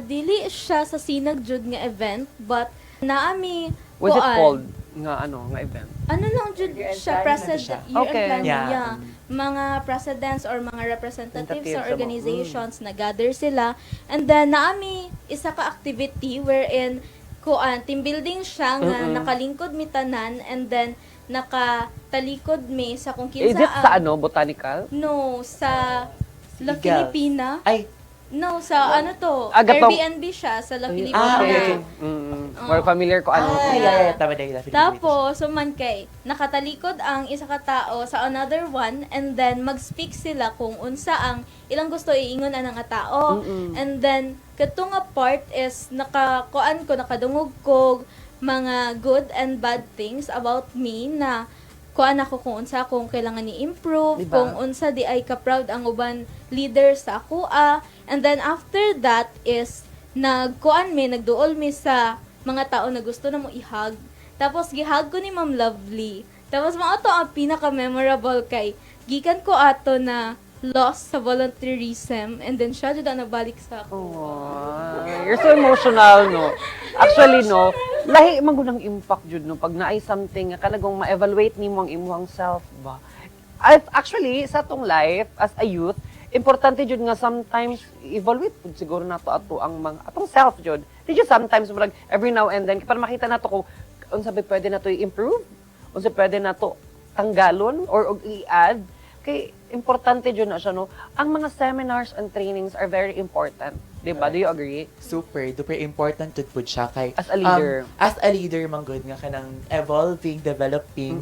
Speaker 4: Dili siya sa Sinag jud nga event, but naami
Speaker 2: What's it
Speaker 4: kuan,
Speaker 2: called nga ano, nga event?
Speaker 4: Ano lang jud
Speaker 3: Year-end
Speaker 4: siya,
Speaker 3: planning na
Speaker 4: president,
Speaker 3: siya.
Speaker 4: year-end planning, yeah. Mga presidents or mga representatives sa
Speaker 2: Representatives sa mga-
Speaker 4: organizations na gather sila. And then naami isa ka activity wherein kuan team building siya nga nakalingkod mi tanan and then nakatalikod mi sa kung
Speaker 2: Is
Speaker 4: kinsa
Speaker 2: it sa ano, botanical?
Speaker 4: No, sa La
Speaker 3: Eagles.
Speaker 4: Filipina.
Speaker 3: Ay,
Speaker 4: No, sa ano to?
Speaker 2: Ah,
Speaker 4: Airbnb siya sa La Filipina.
Speaker 3: Ah, okay.
Speaker 2: More familiar ko ano.
Speaker 3: Ah, yeah, tama na yun.
Speaker 4: Tapos, suman kay, nakatalikod ang isa ka tao sa another one and then mag-speak sila kung unsa ang ilang gusto iingon ana nga tao. And then, kadto nga part is nakakuan ko, nakadungog ko mga good and bad things about me na kuan ako kung unsa akong kailangan ni-improve,
Speaker 2: Diba?
Speaker 4: kung unsa di ay ka-proud ang uban leader sa akoa. And then after that is nagkuan mi, nagduol mi sa mga tao na gusto na mo ihag. Tapos gihag ko ni Ma'am Lovely. Tapos mao to ang pinaka-memorable kay gikan ko ato na lost sa volunteerism and then siya jud ang nagbalik sa ako.
Speaker 2: Aw, you're so emotional, no? Actually, no, lahi man gud ang impact jud, no, pag naay something nga kanagong ma-evaluate nimo ang imuhang self ba. Actually, sa atong life as a youth, importante jud nga sometimes evaluate pud siguro nato ato ang mga atong self jud. Di jud sometimes, murag every now and then, para makita nato kung unsa ba pwede nato i-improve, unsa pwede nato tanggalon or og i-add, kay importante jud na siya, no? Ang mga seminars and trainings are very important, di ba? Do you agree?
Speaker 3: Super duper important jud pud siya kay
Speaker 2: As a leader.
Speaker 3: As a leader man gud nga kanang evolving, developing,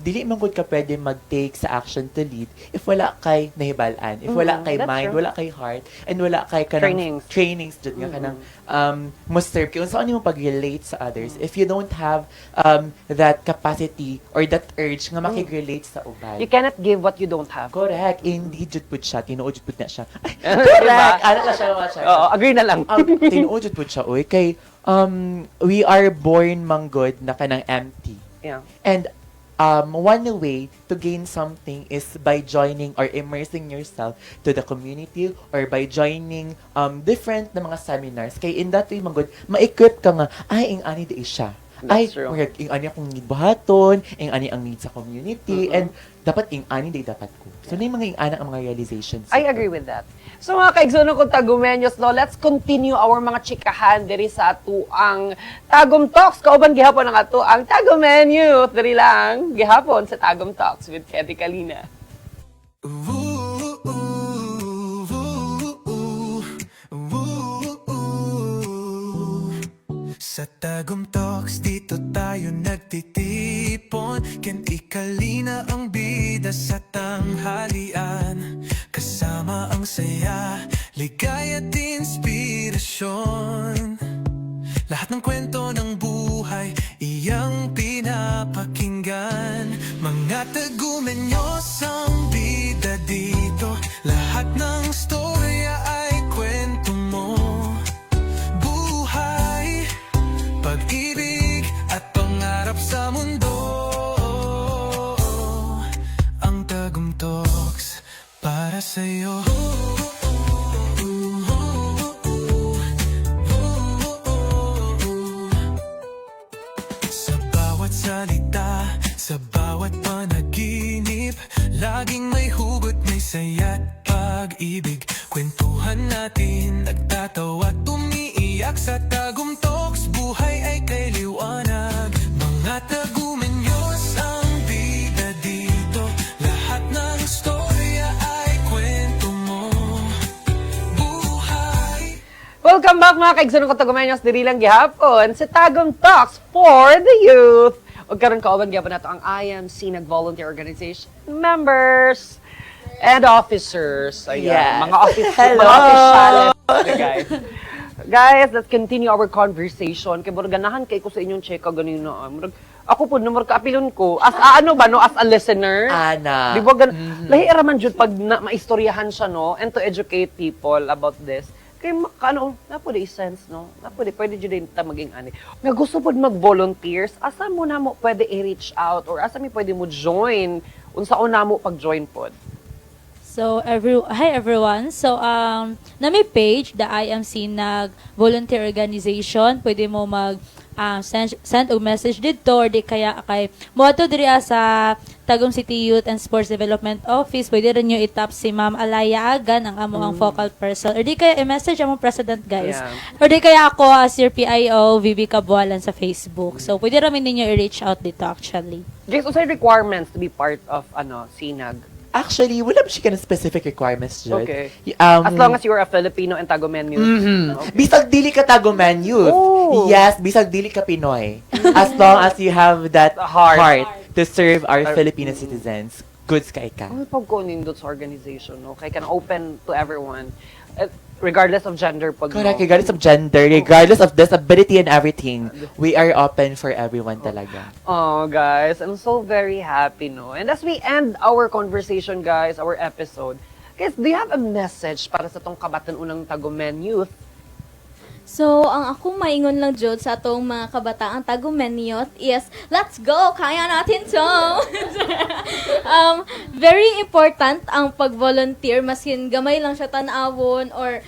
Speaker 3: dili man gud ka pwede mag-take sa action to lead if wala kay nahibal-an, if wala kay
Speaker 2: That's
Speaker 3: mind,
Speaker 2: true.
Speaker 3: Wala kay heart, and wala kay kanang
Speaker 2: Trainings.
Speaker 3: Trainings jud nga kanang mo serve kay unsa mo pag-relate sa others if you don't have that capacity or that urge nga makig-relate sa uban.
Speaker 2: You cannot give what you don't have.
Speaker 3: Correct. Indeed jud pud siya. Tinuod jud pud na siya. Ay,
Speaker 2: Diba?
Speaker 3: correct. Ano na siya, mga siya.
Speaker 2: Oo, agree na lang.
Speaker 3: Tinuod jud pud siya oy, kay we are born manggod na kanang empty. And one way to gain something is by joining or immersing yourself to the community or by joining different na mga seminars. Kay in that way, manggod, ma-equip ka nga, ay, ing ani di siya. Ay,
Speaker 2: That's true.
Speaker 3: murag, ing ani akong need buhaton, ing ani ang need sa community, and dapat ing ani di dapat ko. So, na yung mga ing ana ang mga realizations.
Speaker 2: I agree with that. So mga kaigsuonan kong Tagumenyos, no, let's continue our mga chikahan diri sa atuang Tagum Talks. Kauban gihapon ang atuang Tagumen Youth. Diri lang gihapon sa Tagum Talks with Ketty Kalina.
Speaker 1: Ooh, ooh, ooh, ooh, ooh. Sa Tagum Talks, dito tayo nagtitipon. Ken Ikalina ang bida sa tanghalian. Kasama ang saya, ligaya at inspirasyon. Lahat ng kwento ng buhay, iyang pinapakinggan. Mga Tagumenyos ang bida dito. Lahat ng storya ay kwento mo. Buhay, pag-ibig at pangarap sa mundo. Ang Tagum Talks para sa'yo. Sa bawat salita, sa bawat panaginip, laging may hugot, may saya't pag-ibig. Kwentuhan natin, nagtatawa, tumiiyak. Sa Tagum Talks, buhay ay kay liwanag. Mga Tagumenyos ang bida dito. Lahat ng storya ay kwento mo. Buhay.
Speaker 2: Welcome back, mga kaigsuonan ko Tagumenyos, diri lang gihapon sa Tagum Talks for the Youth. Ug karon kauban gihapon nato ang IMC Nag Volunteer Organization members and officers. Ayan, mga office,
Speaker 3: Hello.
Speaker 2: mga officials. Guys. Guys, let's continue our conversation. Kay murag ganahan kay ko sa inyong chika ganina. Ah. Murag ako pud no, murag kaapilon ko as a, ano ba no, as a listener.
Speaker 3: Ana.
Speaker 2: Di ba gan lahi ra man jud pag na, maistoryahan siya, no, and to educate people about this. Kay ano, na po di sense, no? Na po di pwede jud din ta maging ani. Nga gusto pod mag-volunteers, asa mo na mo pwede i-reach out or asa mi pwede mo join? Unsa na mo pag-join pod?
Speaker 5: So every hi everyone. So na may page the IMC Nag Volunteer Organization. Pwede mo mag send og message didto or di kaya kay moadto diri sa Tagum City Youth and Sports Development Office. Pwede rin nyo i-tap si Ma'am Alaya Agan, ang amo ang focal person. Or di kaya i-message among president, guys. Or di kaya ako as your PIO, VB Cabualan sa Facebook. So pwede rin ninyo i-reach out dito actually.
Speaker 2: Guys, unsay requirements to be part of ano, SINAG?
Speaker 3: Actually, wala ba siya kanang specific requirements jud.
Speaker 2: As long as you are a Filipino and Tagumen youth. Okay.
Speaker 3: Bisag dili ka Taguman youth.
Speaker 2: Oh.
Speaker 3: Yes, bisag dili ka Pinoy. As long as you have that
Speaker 2: The heart.
Speaker 3: To serve our Filipino citizens, goods kay ka.
Speaker 2: Ang pagko-nindot sa organization, no? Kay kan open to everyone. Eh, regardless of gender pag
Speaker 3: Correct,
Speaker 2: no?
Speaker 3: regardless of gender, regardless of disability and everything, we are open for everyone talaga.
Speaker 2: Oh, guys, I'm so very happy, no? And as we end our conversation, guys, our episode, guys, do you have a message para sa tong kabataan unang Tagumen youth?
Speaker 4: So, ang akong maingon lang jud sa atong mga kabataan Tagumen youth is, let's go! Kaya natin to! Very important ang pag-volunteer, maskin gamay lang siya tan-awon or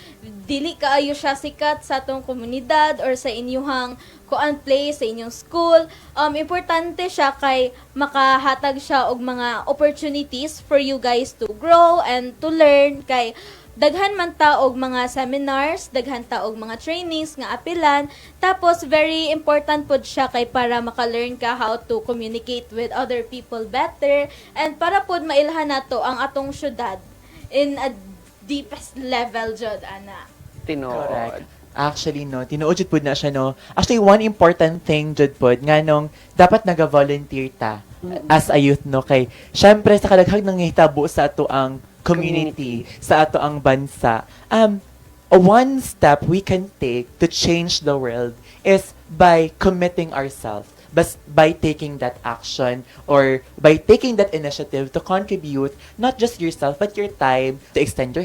Speaker 4: dili kaayo siya sikat sa atong komunidad or sa inyuhang kuan place sa inyong school, importante siya kay makahatag siya og mga opportunities for you guys to grow and to learn, kay daghan man ta og mga seminars, daghan ta og mga trainings nga apilan. Tapos very important pod siya kay para maka-learn ka how to communicate with other people better and para pod mailhan nato ang atong syudad in a deepest level jud ana.
Speaker 2: Tinuod.
Speaker 3: Correct. Actually, no, tinuod jud pud na siya, no. Actually, one important thing jud pud, nga nung dapat naga-volunteer ta as a youth, no, kay syempre sa kadaghang nangihitabo sa ato ang community, sa ato ang bansa, one step we can take to change the world is by committing ourselves, but by taking that action or by taking that initiative to contribute not just yourself but your time to extend your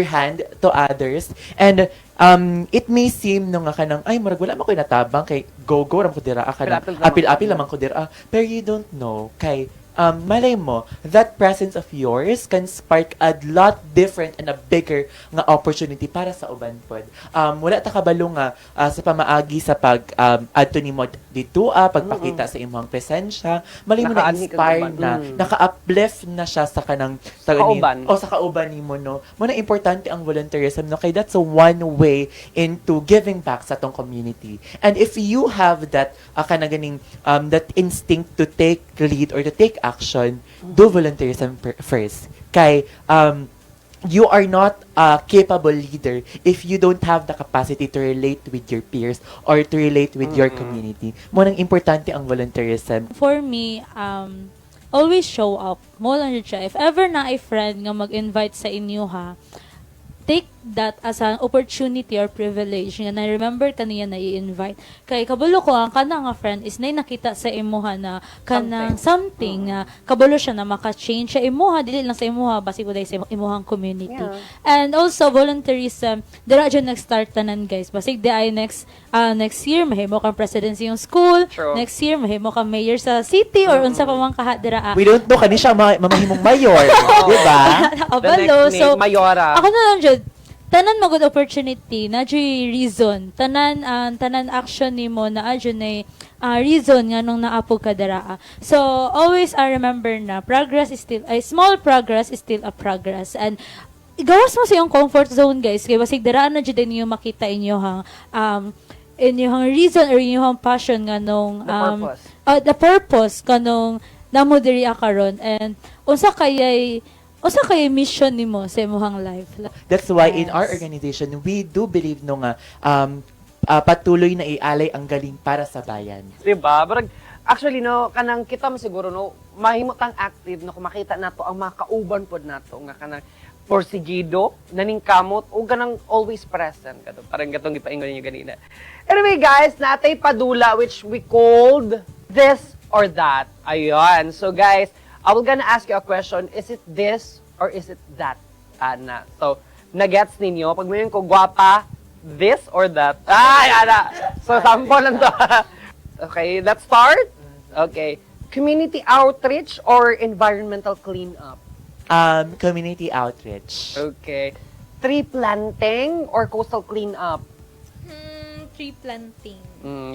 Speaker 3: hand to others. And it may seem no nga kanang, ay, murag wala man ko'y natabang kay go go ra man ko dira kanang
Speaker 2: Apil-apil naman.
Speaker 3: Apil-apil naman ko dira, pero you don't know kay malay mo, that presence of yours can spark a lot different and a bigger nga opportunity para sa uban pod. Wala ta kabalo nga sa pamaagi sa pag adto nimo dito, pagpakita sa imong presensya, malay mo na
Speaker 2: Nakaanhi kag
Speaker 3: inspire
Speaker 2: uban.
Speaker 3: na, naka-uplift na siya sa kanang
Speaker 2: Kauban.
Speaker 3: O sa kauban nimo, no. Mo na importante ang volunteerism, no, kay that's one way into giving back sa atong community. And if you have that kana ganing that instinct to take lead or to take action, do volunteerism first. Kay you are not a capable leader if you don't have the capacity to relate with your peers or to relate with your community. Mo nang importante ang volunteerism.
Speaker 5: For me, always show up. Mo lang jud siya. If ever na a friend nga mag-invite sa inyo ha, take that as an opportunity or privilege nga na-remember kaniya na i-invite. Kay kabalo ko ang kana nga friend is nay nakita sa imuha na kanang something na kabalo siya na maka-change sa imuha, dili lang sa imuha, basig ko sa imuhang community. And also volunteerism, dira jud nag-start tanan, guys. Basig di ay next year mahimo kang presidency yung school,
Speaker 2: True.
Speaker 5: Next year mahimo kang mayor sa city or unsa pa man kaha dira.
Speaker 3: We don't know kani siya mamahimong mayor, di ba?
Speaker 2: The
Speaker 5: Kabalo.
Speaker 2: next
Speaker 5: So,
Speaker 2: mayora.
Speaker 5: ako na lang jud, tanan magud opportunity na jud reason, tanan tanan action nimo na jud na reason nga nung naapog ka dara. So always I remember na progress is still a small progress is still a progress, and gawas mo sa iyong comfort zone, guys, kay basig dara na jud ninyo makita inyong reason or inyong passion nga nung
Speaker 2: The purpose.
Speaker 5: The purpose kanong namo diri karon and unsa kayay mission nimo sa imong life.
Speaker 3: That's why in our organization, we do believe no nga patuloy na ialay ang galing para sa bayan.
Speaker 2: Diba? Barag, actually, no, kanang kita mo siguro, no, mahimo tang active, no, kung makita nato ang mga kauban pod nato, nga kanang porsigido, naningkamot, o kanang always present. Kato, parang gatong gipaingon ninyo ganina. Anyway, guys, natay padula which we called "This or That." Ayun. So, guys, I will gonna ask you a question. Is it this or is it that? Ana. So, nagets ninyo? Pag mayon ko, gwapa, this or that? Ay, ana. So, sample lang to. Okay, let's start. Okay. Community outreach or environmental cleanup?
Speaker 3: Community outreach.
Speaker 2: Okay. Tree planting or coastal cleanup?
Speaker 4: Tree planting.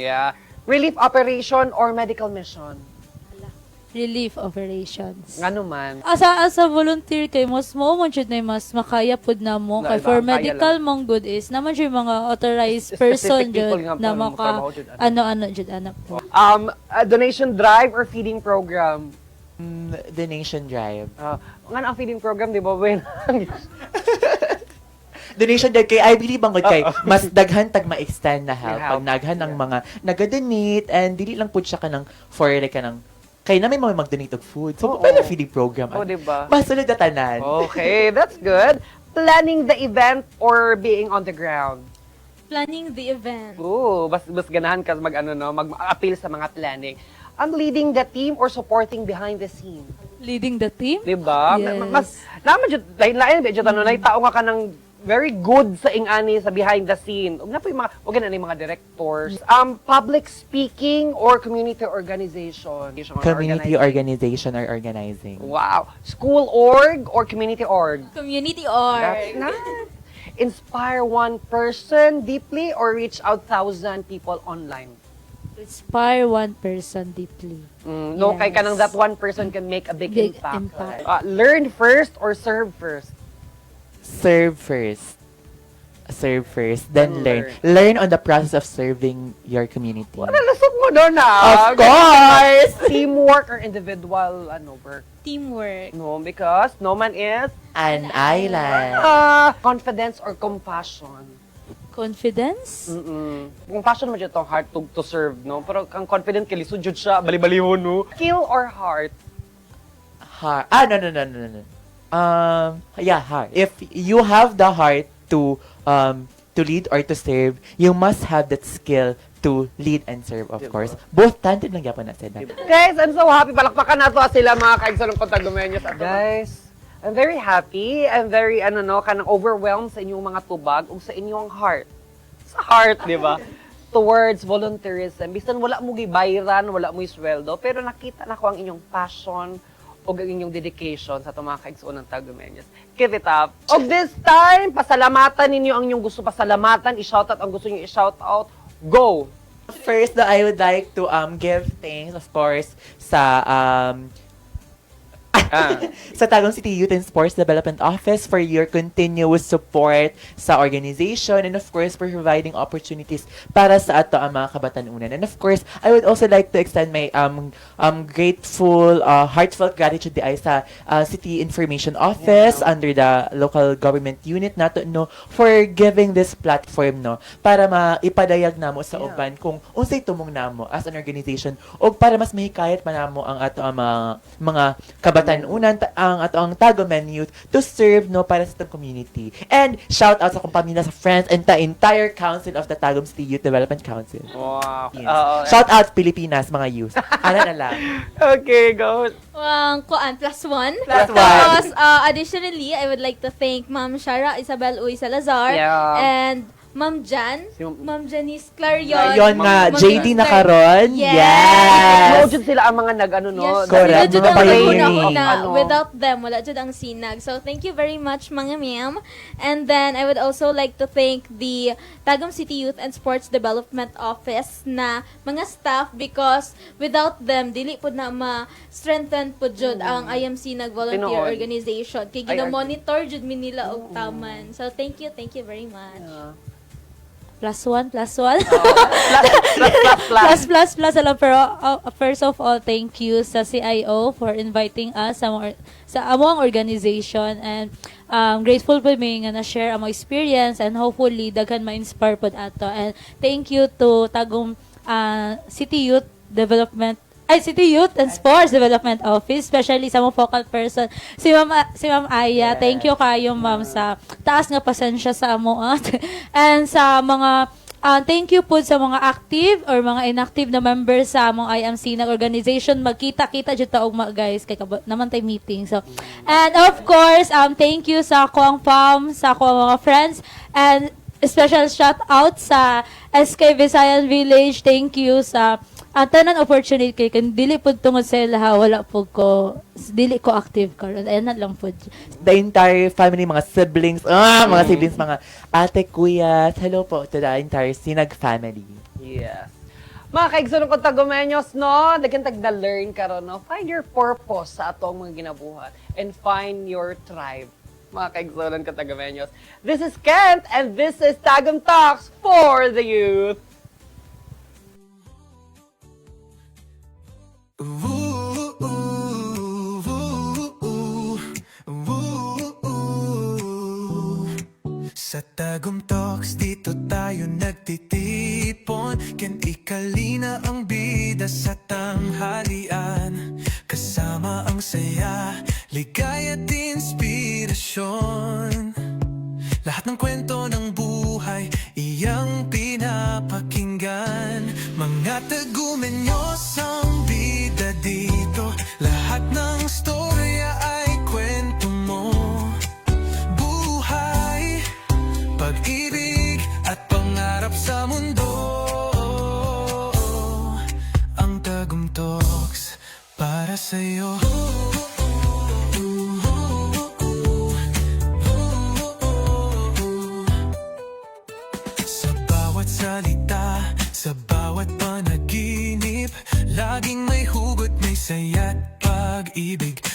Speaker 2: Yeah. Relief operation or medical mission?
Speaker 5: Relief operations.
Speaker 2: Ngano man?
Speaker 5: As a volunteer kay mas mo mo jud na mas makaya pud na mo
Speaker 2: Na,
Speaker 5: kay
Speaker 2: iba,
Speaker 5: for
Speaker 2: kaya
Speaker 5: medical mong good is naman jud yung mga authorized
Speaker 2: Specific
Speaker 5: person
Speaker 2: people
Speaker 5: jud
Speaker 2: nga
Speaker 5: na
Speaker 2: po,
Speaker 5: maka
Speaker 2: motrabaho jud, ano.
Speaker 5: ano ano jud ana po.
Speaker 2: A donation drive or feeding program?
Speaker 3: Donation drive.
Speaker 2: Nga ang feeding program, di ba? When?
Speaker 3: Donation drive kay I believe bangod kay mas daghan tag ma-extend na help.
Speaker 2: Help.
Speaker 3: Pag naghan ang mga naga-donate and dili lang pud siya kanang for like kanang kay na may mga mag-donate og food. So, pwede feeding program.
Speaker 2: Oh, di ba?
Speaker 3: Masulod na tanan.
Speaker 2: Okay, that's good. Planning the event or being on the ground?
Speaker 4: Planning the event.
Speaker 2: Ooh, bas ganahan ka mag ano no, mag-appeal sa mga planning. I'm leading the team or supporting behind the scene?
Speaker 5: Leading the team.
Speaker 2: Di ba?
Speaker 5: Yes.
Speaker 2: Mas naman jud lain-lain ba jud ano nay tao nga kanang very good sa ingani sa behind the scene. Ug na po yung mga ug na yung mga directors. Public speaking or community organization?
Speaker 3: Community
Speaker 2: Organizing.
Speaker 3: Organization or organizing.
Speaker 2: Wow. School org or community org?
Speaker 4: Community org.
Speaker 2: That's nice. Inspire one person deeply or reach out thousand people online?
Speaker 5: Inspire one person deeply.
Speaker 2: No, kay
Speaker 5: Yes.
Speaker 2: kanang that one person can make a big,
Speaker 5: Big
Speaker 2: impact.
Speaker 5: Impact.
Speaker 2: Learn first or serve first?
Speaker 3: Serve first. Serve first, then
Speaker 2: Then
Speaker 3: learn. Learn on the process of serving your community.
Speaker 2: Nalusot mo doon ah.
Speaker 3: Of course!
Speaker 2: Teamwork or individual ano work?
Speaker 4: Teamwork.
Speaker 2: No, because no man is
Speaker 3: An island.
Speaker 2: Confidence or compassion.
Speaker 5: Confidence?
Speaker 2: Compassion mo jud tong heart to serve, no? Pero ang confident kay lisod jud siya, bali-balihon, no? Skill or heart?
Speaker 3: Heart. Ah, no. Yeah, heart. If you have the heart to lead or to serve, you must have that skill to lead and serve, of
Speaker 2: Diba?
Speaker 3: course. Both tandem lang gyapon na sila.
Speaker 2: Guys, I'm so happy. Palakpakan nato sila mga kaigsoon ng Tagumenyos. Guys, I'm very happy. I'm very, ano no, kanang overwhelmed sa inyong mga tubag ug sa inyong heart. Sa heart, di ba? Towards volunteerism. Bisan wala mo gibayran, wala mo sweldo, pero nakita na ko ang inyong passion ug ang inyong dedication sa itong mga kaigsoon ng Tagumenyos. Keep it up. Og this time, pasalamatan ninyo ang inyong gusto pasalamatan, i-shoutout ang gusto niyo i-shoutout. Go!
Speaker 3: First, though, I would like to give thanks, of course, sa Tagum City Youth and Sports Development Office for your continuous support sa organization and, of course, for providing opportunities para sa ato ang mga kabatanunan. And of course, I would also like to extend my grateful, heartfelt gratitude diay sa City Information Office under the local government unit nato, no, for giving this platform, no, para maipadayag namo sa uban kung unsay tumong namo as an organization o para mas mahikayat pa namo ang ato ang mga kabatanunan, ang ato ang Tagumen youth to serve, no, para sa atong community. And shout out sa akong pamilya, sa friends, and the entire council of the Tagum City Youth Development Council.
Speaker 2: Wow.
Speaker 3: Yes.
Speaker 2: Oo.
Speaker 3: Shout out Pilipinas, mga youth. Ana na lang.
Speaker 2: Okay, go.
Speaker 4: Ang kuan, plus one.
Speaker 3: Plus one.
Speaker 4: Tapos, additionally, I would like to thank Ma'am Shara Isabel Uy Salazar and Ma'am Jan, Ma'am Janice Clarion.
Speaker 3: Yon nga,
Speaker 4: Ma'am
Speaker 3: JD
Speaker 4: Janice
Speaker 3: na karon.
Speaker 4: Yes.
Speaker 3: Yes.
Speaker 2: Mao jud sila ang mga nag-ano, no?
Speaker 4: Yes,
Speaker 3: Correct.
Speaker 4: sila jud
Speaker 3: Mga
Speaker 4: ang
Speaker 3: pioneering.
Speaker 4: una-una.
Speaker 2: Ano.
Speaker 4: Without them, wala jud ang Sinag. So, thank you very much, mga ma'am. And then, I would also like to thank the Tagum City Youth and Sports Development Office na mga staff because without them, dili pud na ma-strengthen pud jud ang IMC Sinag Volunteer
Speaker 2: Tinuod.
Speaker 4: Organization. Kay
Speaker 2: I agree.
Speaker 4: gina-monitor jud mi nila og taman. So, thank you very much.
Speaker 5: Plus one, plus one.
Speaker 2: Plus, plus, plus, plus.
Speaker 5: Plus, plus, plus. Alam, pero first of all, thank you sa CIO for inviting us sa among organization and grateful po mi nga na-share among experience and hopefully daghan ma-inspire pod ato. And thank you to Tagum City Youth Development ay City Youth and Sports Development Office, especially sa among focal person si Ma'am Aya. Thank you kayo, ma'am, sa taas nga pasensya sa amo and sa mga thank you po sa mga active or mga inactive na members sa among IMC na organization. Magkita-kita jud ta ugma, guys, kay naman tay meeting. So, and of course, thank you sa ako ang fam, sa ako ang mga friends and special shout out sa SK Visayan Village. Thank you sa ang tanan opportunity kay kung dili pud tungod sa ilaha, wala pud ko, dili ko active karon. Ayan na lang pud.
Speaker 3: The entire family, mga siblings, mga siblings, mga ate, kuya, hello po to the entire Sinag family.
Speaker 2: Yes. Mga kaigsoon ko Tagumenyos, no? Daghan tag na-learn karon, no? Find your purpose sa atong mga ginabuhat and find your tribe. Mga kaigsoon ko Tagumenyos. This is Kent and this is Tagum Talks for the Youth.
Speaker 1: Ooh, ooh, ooh, ooh, ooh. Sa Tagum Talks, dito tayo nagtitipon. Ken Ikalina ang bida sa tanghalian. Kasama ang saya, ligaya at inspirasyon. Lahat ng kwento ng buhay, iyang pinapakinggan. Mga Tagumenyos ang bida dito. Lahat ng storya ay kwento mo. Buhay, pag-ibig at pangarap sa mundo. Ang Tagum Talks para sa'yo. Salita, sa bawat panaginip, laging may hugot, may saya't pag-ibig.